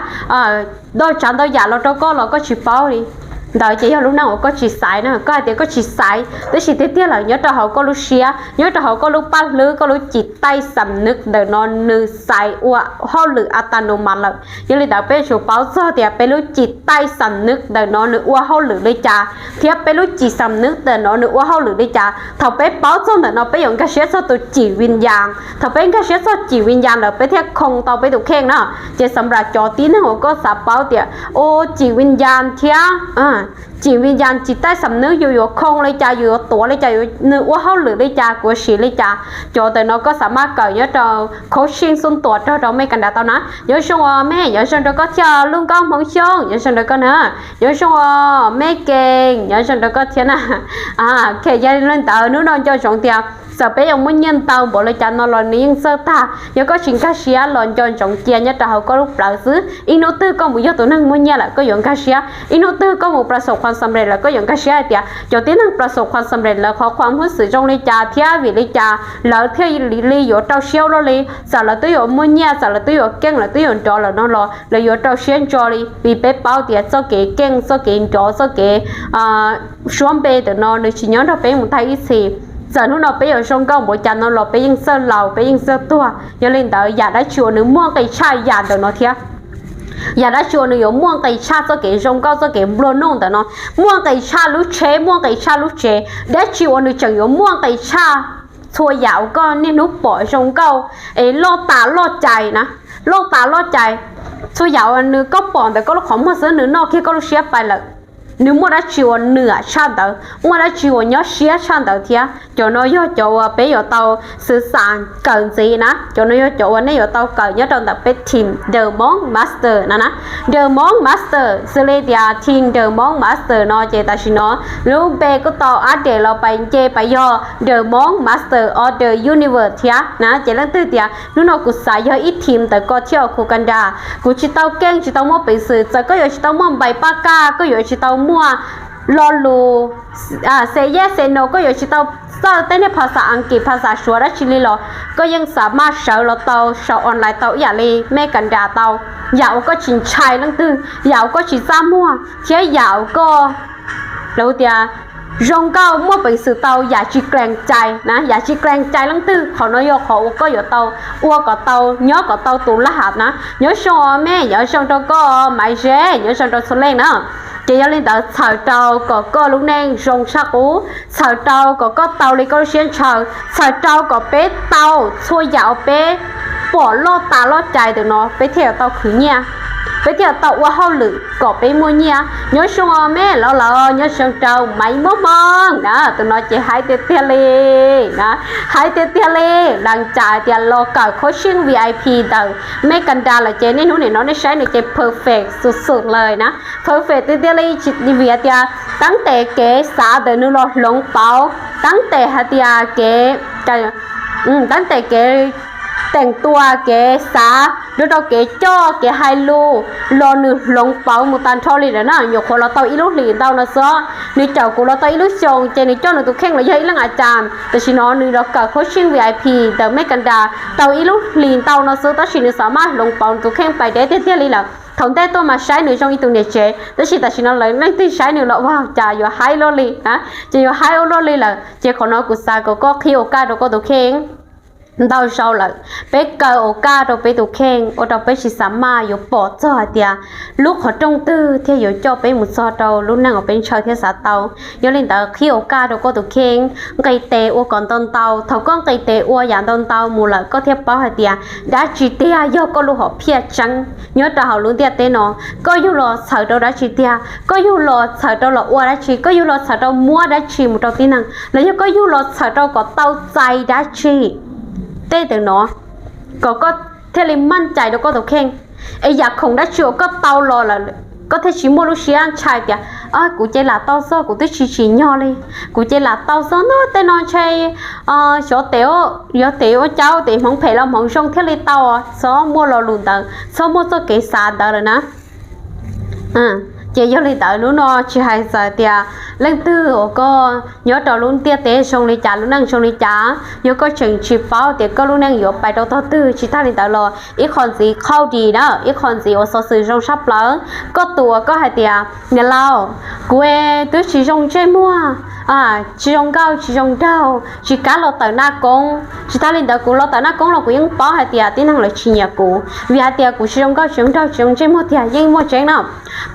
ntau tsav ntau yam los rau koj los koj tsis paub li. Ntawd ces yog lub neej uas koj tsis xaiv na. Koj hais tias koj tsis xaiv, tab sis tiag tiag lawm nyob rau hauv koj lub siab, nyob rau hauv koj lub paj hlwb, koj lub cim taij xam nwb ntawm no nws xaiv ua hauj lwm a ta nu mas lawm. Yog li ntawd peb yuav tsum paub txog tias peb lub cim taij xam nwb ntawm no nws ua hauj lwm li cas, thiab peb lub cim xam nwb ntawm no nws ua hauj lwm li cas. Thaum peb paub txog ntawm no peb yuav nkag siab txog tus cim vim yas. Thaum peb nkag siab txog cim vim yas lawm peb thiaj khoo tau peb tus kheej na. Ces xam lam cov tib neeg uas koj xav paub tias, u, cim vim yas thiab cim vim yas cim taij xam nwb yus yuav khoo li cas, yus yuav tuav li cas, nws ua hauj lwm li cas, kuv siv li cas, cov ntawm no koj xav maj kawm nyob rau khauv sij xub ntuas rog rau mej kag nrad tau na. Nyob zoo os mej, nyob zoo rau koj thiab lub nkauj Hmoob Xyooj, nyob zoo rau koj na. Nyob zoo os mej Kees, nyob zoo rau koj thiab na. Ok, yog li ntawd hnub no nco ntsoov tias Txawm peb yuav muaj nyiaj ntau npaum li cas no los nws yeej txawj tag. Yog koj tsis nkag siab los nco ntsoov cia nyob rau hauv koj lub plawv xwb, ib hnub twg koj mus yog tus neeg muaj nyiaj lawm koj yuav nkag siab. Ib hnub twg koj mus plas xo khuam xam rem lawm koj yuav nkag siab hais tias cov tib neeg plas xo khuam xam rem lawv qhov khuam hmub xwm zoo li cas thiab vim li cas lawv thiaj li yuav rau siab ua luaj li. Txawm lawv twb yuav muaj nyiaj, txawm lawv twb yuav keej, lawv twb yuav nrov lawm no los lawv yuav rau siab ntso li, vim peb paub tias txoj kev keej, txoj kev nrov, txoj kev suab npe ntawm no nws tsis nyob nrog peb mus tag ib txhis. Txawm hnub no peb yuav zoo nkauj npaum cas no los peb yeej txawj laus, peb yeej txawj tuag. Yog li ntawd yam dab tsi uas nws muaj nqis tshaj yam ntawm no thiab? Yam dab tsi uas nws yuav muaj nqis tshaj txoj kev zoo nkauj, txoj kev nplua nuj ntawm no? Muaj nqis tshaj lub tsheb, muaj nqis tshaj lub tsev. Dab tsi uas nws tseem yuav muaj nqis tshaj txhua yam uas koj niaj hnub pom zoo nkauj es loj tas loj cai na, loj tas loj cai? Txhua yam uas nws koj pom ntawm koj lub qhov muag xwb nws noj kiag koj lub siab pais lawm. Nws muaj dab tsi uas nws tshaj ntawd, muaj dab tsi uas nyob siab tshaj ntawd thiab? Cov no yog cov uas peb yuav tau xav kawm ntxiv na, cov no yog cov uas nej yuav tau kawm nyob rau ntawm peb team The Monk Master na na. The Monk Master xws li tias team The Monk Master no ces tam sim no lub npe kuj tau update los pais nce pais yog The Monk Master of the Universe thiab na. Ces leej twg tias hnub no kuv xav yog ib team ntawm koj thiab os kuv ka nra, kuv tsis tau keej tsis tau muaj peev xwm, txawm koj yuav tsis tau muaj npaim paj kaj, koj yuav tsis tau muaj lo lus say yes say no, koj yuav tsis tau txawj tej niag phas xas Askiv phas xas Suav dab tsi li los koj yeej xav maj sawv los tau saum online tau ib yam li mej ka nra tau. Yam uas koj tsis ntshai leej twg, yam uas koj tsis txaj muag thiab yam uas koj, lawv tias zoo nkauj muaj peev xwm tau yam tsis klees cai na, yam tsis klees cai leej twg. Qhov no yog qhov uas koj yuav tau ua kom tau, nyob kom tau tus laj ham na. Nyob zoo mej, nyob zoo rau koj Maiv Zeb, nyob zoo rau txhua leej na. Ces yog li ntawd txhawm rau kom koj lub neej zoo tshaj qub, txhawm rau kom koj tau li koj lub siab ntshaw, txhawm rau kom peb tau txhua yam uas peb pom loj tas loj cai ntawm no peb thiaj yuav tau khwv nyiaj, peb thiaj yuav tau ua hauj lwm kom peb muaj nyiaj. Nyob zoo mej lawv los nyob zoo rau Maiv Muaj Hmoo na, tus no ces hais tiag tiag li na, hais tiag tiag li. Lees cas tias los kawm coaching V I P ntawm mej ka nra lawm ces niaj hnub nim no nej saib nws ces perfect xus xus lawm na. Perfect tiag tiag li, vim hais tias teeb tes kev xav ntawm nws los hloov pauv, teeb tes hais tias kev, teeb tes kev teem tua, kev xav, nrog rau kev coj kev hais lus los nws hloov pauv mus tag nrho li lawm na. Nyuam qhuav los tau ib lub hlis ntau no xwb, nws caum kuv los tau ib lub xyoos ces nws coj nws tus kheej los yog ib leej a cas. Tam sim no nws los kawm coaching V I P ntawm mej ka nra tau ib lub hlis ntau no xwb tab sis nws xav maj hloov pauv nws tus kheej pais deb tiag tiag li lawm. Thaum ntej tuaj mas saib nws zoo ib tug niam tsev tab sis tam sim no lawv leej twg saib nws los ua cas yuav haib luaj li na, ces yuav haib ua luaj li lawm. Ces qhov no kuv xav kom koj qhib ua kaj rau koj tus kheej. Ntau zaus lawm peb kaw ua kaj rau peb tus kheej ua rau peb tsis xav maj yuav pom txog hais tias lub qhov rooj twg thiaj yuav coj peb mus txog rau lub neej uas peb ntshaw thiab xav tau. Yog li ntawd qhib ua kaj rau koj tus kheej, nqis tes ua kom ntau ntau. Thaum koj nqis tes ua yam ntau ntau mus lawm koj thiaj paub hais tias dab tsi tiag yog koj lub hom phiaj tseeb nyob rau hauv lub ntiaj teb no. Koj yug los txhawm rau dab tsi tiag? Koj yug los txhawm rau los ua dab tsi? Koj yug los txhawm rau muab dab tsi mus rau tib neeg? Los yog koj yug los txhawm rau kom tau txais dab tsi? Tej ntawm no kom koj thiaj li maj cai rau koj tus kheej. Es yam khoom dab tsi uas koj tau los lawm koj thiaj tsis muaj lub siab ntshai tias kuv ces lam tau txog, kuv twb tsis tsim nyog li, kuv ces lam tau txog no, tej no ntshe xyov tes, yog tes ua cas tes hmoov phem los hmoov zoo thiaj li tau. Txhob muaj lo lus ntawd, txhob muaj txoj kev xav ntawd lawm na. Ces yog li ntawd hnub no tsis hais txawm tias leej twg uas koj nyob rau lub ntiaj teb zoo li cas, lub neej zoo li cas, yog koj tseem tsis paub tias koj lub neej yuav pais rau tog twg, tsis tas li ntawd los ib qho ntxiv qhauj dis na, ib qho ntxiv uas xov xwm zoo tshaj plaws, koj tus uas koj hais tias niam laus, kuv twb tsis zoo ntsej muag, tsis zoo nkauj tsis zoo nraug, tsis kam los tawm naj koob, tsis tas li ntawd kuv los tawm naj koob los kuv yeej paub hais tias tib neeg lawv tsis nyiam kuv vim hais tias kuv tsis zoo nkauj tsis zoo nraug tsis zoo ntsej muag tiag. Yeej muaj tseeb na,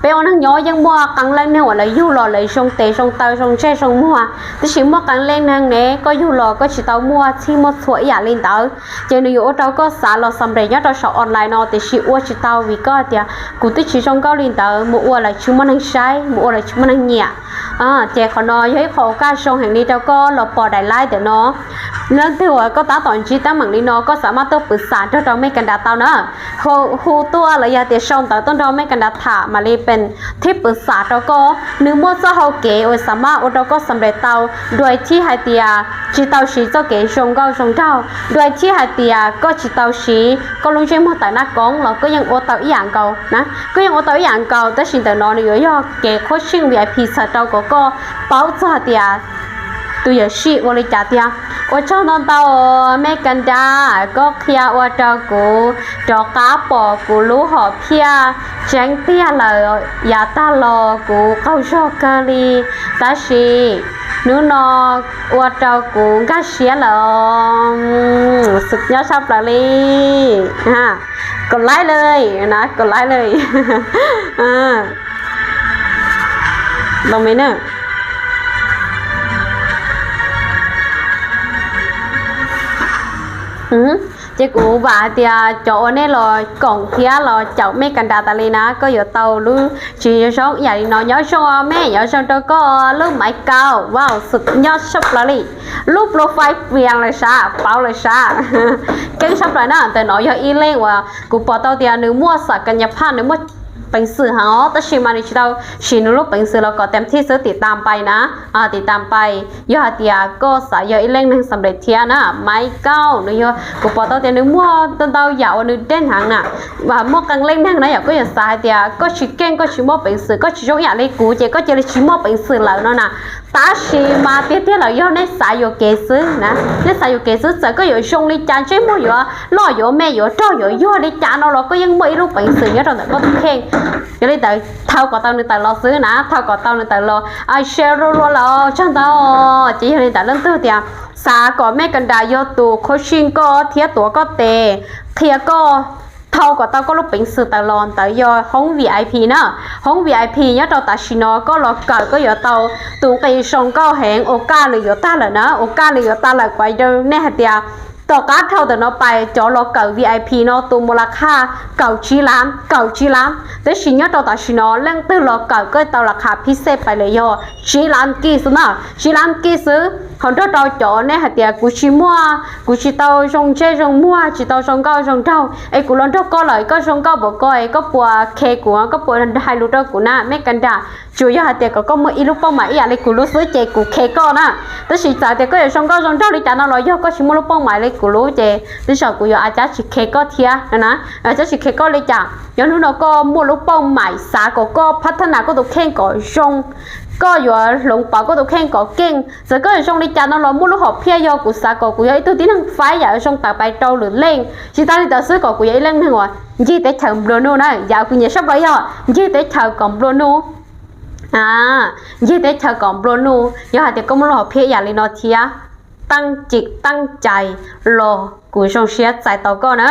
peb ua neeg nyob yeej muaj qee leej neeg uas lawv yug los lawv zoo tes zoo taw zoo ntsej zoo muag, tab sis muaj qee leej neeg ne koj yug los koj tsis tau muaj txhij muaj txhua ib yam li ntawd. Ces nws yuav ua rau koj xav los xam nres nyob rau saum online no tiam sis ua tsis tau vim koj hais tias kuv twb tsis zoo nkauj li ntawd, mus ua lawv tsis muaj neeg saib, mus ua lawv tsis muaj neeg nyiam. Ces qhov no yog ib qho ua kaj zoo heev li rau koj los pom daim live ntawm no. Leej twg uas koj tab tom ntsib teeb meem li no koj xav maj tuaj pwv xam nrog rau Mej Kas Nras tau na. Hu, hu tuaj los yog tias sau ntawv tuaj nrog Mej Kas Nras tham mam li peem thib pwv xam rau koj. Nws muaj txoj hau kev uas xav maj ua rau koj xam nplaim tau. Dua thiab hais tias tsis tau siv txoj kev zoo nkauj zoo nraug, dua thiab hais tias koj tsis tau siv koj lub ntsej muag tawm naj koob los koj yeej ua tau ib yam nkaus na. Koj yeej ua tau ib yam nkaus, tab sis ntawm no nws yuav yog kev qhuab tsheej V I P txhawm rau kom koj paub txog hais tias tus yawm sij ua li cas tiag. Ua tsaug ntau ntau, Mej Kas Nras, koj qhia ua rau kuv rov qab pom kuv lub hom phiaj tseeb tiag lawm. Yav tag los kuv qaug zog kawg li, tab sis hnub no ua rau kuv nkag siab lawm. Nyob sab plaws li, kom laib li na, kom laib li. Los me na. Ces kuv vam hais tias cov uas nej los koom thiab los caum Mej Kas Nras tas li na, koj yuav tau lub tsis zoo ib yam li no. Nyob zoo os mej, nyob zoo rau koj lub Maiv Kaus, wow, nyob sab plaws li. Lub profile piam lawm sav, pauv lawm sav. Keeb sab plaws na, ntawm no yog ib leej uas kuv pom tau tias nws muaj xam kas nyas phaj, nws muaj peev xwm heev os, tab sis mas nws tsis tau siv nws lub peev xwm los kom tes thij xwb, tim tas pais na, tim tas pais. Yog hais tias koj xav yog ib leej neeg xam nplaim thiab na, Maiv Kaus, nws yog, kuv pom tau tias nws muaj ntau ntau yam uas nws dej heev na. Muaj qee leej neeg na yom, koj yuav xav hais tias koj tsis keej, koj tsis muaj peev xwm, koj tsis zoo ib yam li kuv ces koj cia li tsis muaj peev xwm lawm no na. Tab sis mas tiag tiag lawm yog nej xav yuam kev xwb na, nej xav yuam kev xwb, txawm koj yuav zoo li cas, ntsej muag yuav loj yuav me, yuav rog yuav yuag li cas no los koj yeej muaj ib lub peev xwm nyob rau ntawm koj tus kheej. Yog li ntawd thau kom tau nws tawm los xwb na, thau kom tau nws tawm los. Share rau lawm, tsaug ntau. Ces yog li ntawd leej twg tias xav kom Mej Kas Nras yog tus qhuab tsheej koj thiab tuav koj tes, qhia koj, thau kom tau koj lub peev xwm tawm los, ntawd yog hoob V I P na. Hoob V I P nyob rau tam sim no koj los kawm koj yuav tau tus nqi zoo nkauj heev, ua kaj nws yuav tag lawm na, ua kaj nws yuav tag lawm. Kuv hais rau nej hais tias tom qab dhau ntawm no pais cov los kawm V I P no tus mus las khaj kaum tsib lab, kaum tsib lab. Tab sis nyob rau tam sim no leej twg los kawm koj tau las khaj phib xej pais lawm yog tsib lab kij xwb na, tsib lab kij xwb. Ho nrog rau cov nej hais tias kuv tsis muaj, kuv tsis tau zoo ntsej zoo muag, tsis tau zoo nkauj zoo nraug, es kuv los nrog koj lawm koj zoo nkauj npaum ko es koj puas khe kuv, koj puas hais lus rau kuv na Mej Kas Nras? Tsuas yog hais tias kom koj muaj ib lub pauj mais ib yam li kuv lub xwb ces kuv khe koj na. Tab sis txawm tias koj yuav zoo nkauj zoo nraug li cas no los yog koj tsis muaj lub pauj mais li kuv lub ces tej zaum kuv yuav a cab tsis khe koj thiab na, a cab tsis khe koj li cas. Yog hnub no koj muaj lub pauj mais xav kom koj phab thab nas koj tus kheej kom zoo, koj yuav hloov pauv koj tus kheej kom keej, txawm koj yuav zoo li cas no los muaj lub hom phiaj yog kuv xav kom kuv yog ib tug tib neeg faib yam zoo tawm pais rau lwm leej. Tsis tas li ntawd xwb, kom kuv yog ib leej neeg uas ncig teb chaws nplua nuj na, yam kuv nyiam sab plaws yog ncig teb chaws kom nplua nuj, ncig teb chaws kom nplua nuj. Yog hais tias koj muaj lub hom phiaj yam li no thiab, teeb cim teeb cai los kuv zoo siab txais tau koj na.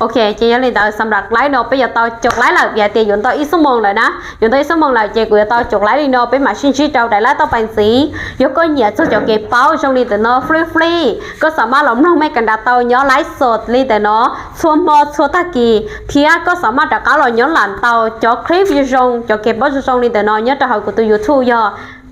Ok, ces yog li ntawd xam lab laib no peb yuav tau caum laib lawm, vim hais tias yuav ntau ib xuab moos lawm na, yuav ntau ib xuab moos lawm ces kuv yuav tau caum laib li no, peb mam sib ntsib rau daim laib tau pais ntxiv. Yog koj nyiam txog cov kev paub zoo li ntawm no free free, koj xam maj los mloog Mej Kas Nras tau nyob laib xos li ntawm no txhua hmo txhua tag kis, thiab koj xam maj rov qab los nyob lam tau cov clip zoo zoo, cov kev paub zoo zoo li ntawm no nyob rau hauv kuv tus YouTube yog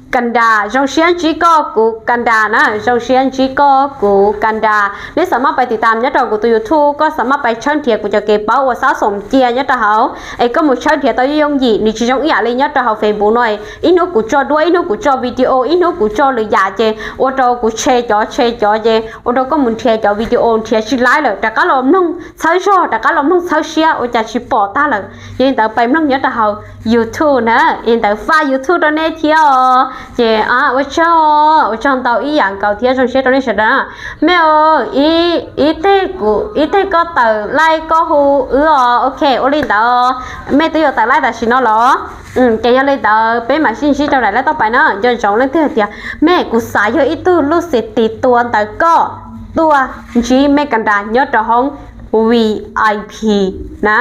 Kas Nras. Zoo siab ntsib koj kuv Kas Nras na, zoo siab ntsib koj kuv Kas Nras. Neb xam maj pais tim tas nyob rau kuv tus YouTube, koj xam maj pais tshawb nrhiav kuv cov kev paub uas xab xoom cia nyob rau hauv, es koj mus tshawb nrhiav tau yooj yooj yim, nws tsis zoo ib yam li nyob rau hauv Facebook no. Ib hnub kuv tso duab, ib hnub kuv tso video, ib hnub kuv tso lwm yam ces ua rau kuv tshe cov tshe cov ces ua rau koj mus nrhiav cov video nrhiav tsis laib lawm, rov qab los mloog txhawb zog, rov qab los mloog txhawb siab ua cas tsis pom tag lawm. Yog li ntawd pais mloog nyob rau hauv YouTube na, li ntawd faj YouTube rau nej thiab os. Ces ua tsaug, ua tsaug ntau ib yam nkaus thiab zoo siab rau nej sawv daws na. Mej, ib teg kuv, ib teg koj tawm laij koj hu wb os. Ok, ua li ntawd, mej twb yuav tawm laij tam sim no los? Ces yog li ntawd peb mam sib ntsib rau daim laib toj pais na. Nco ntsoov leej twg hais tias mej, kuv xav yog ib tug lub xim tis tua ntawm koj tuaj ntsib Mej Kas Nras nyob rau hoob V I P na.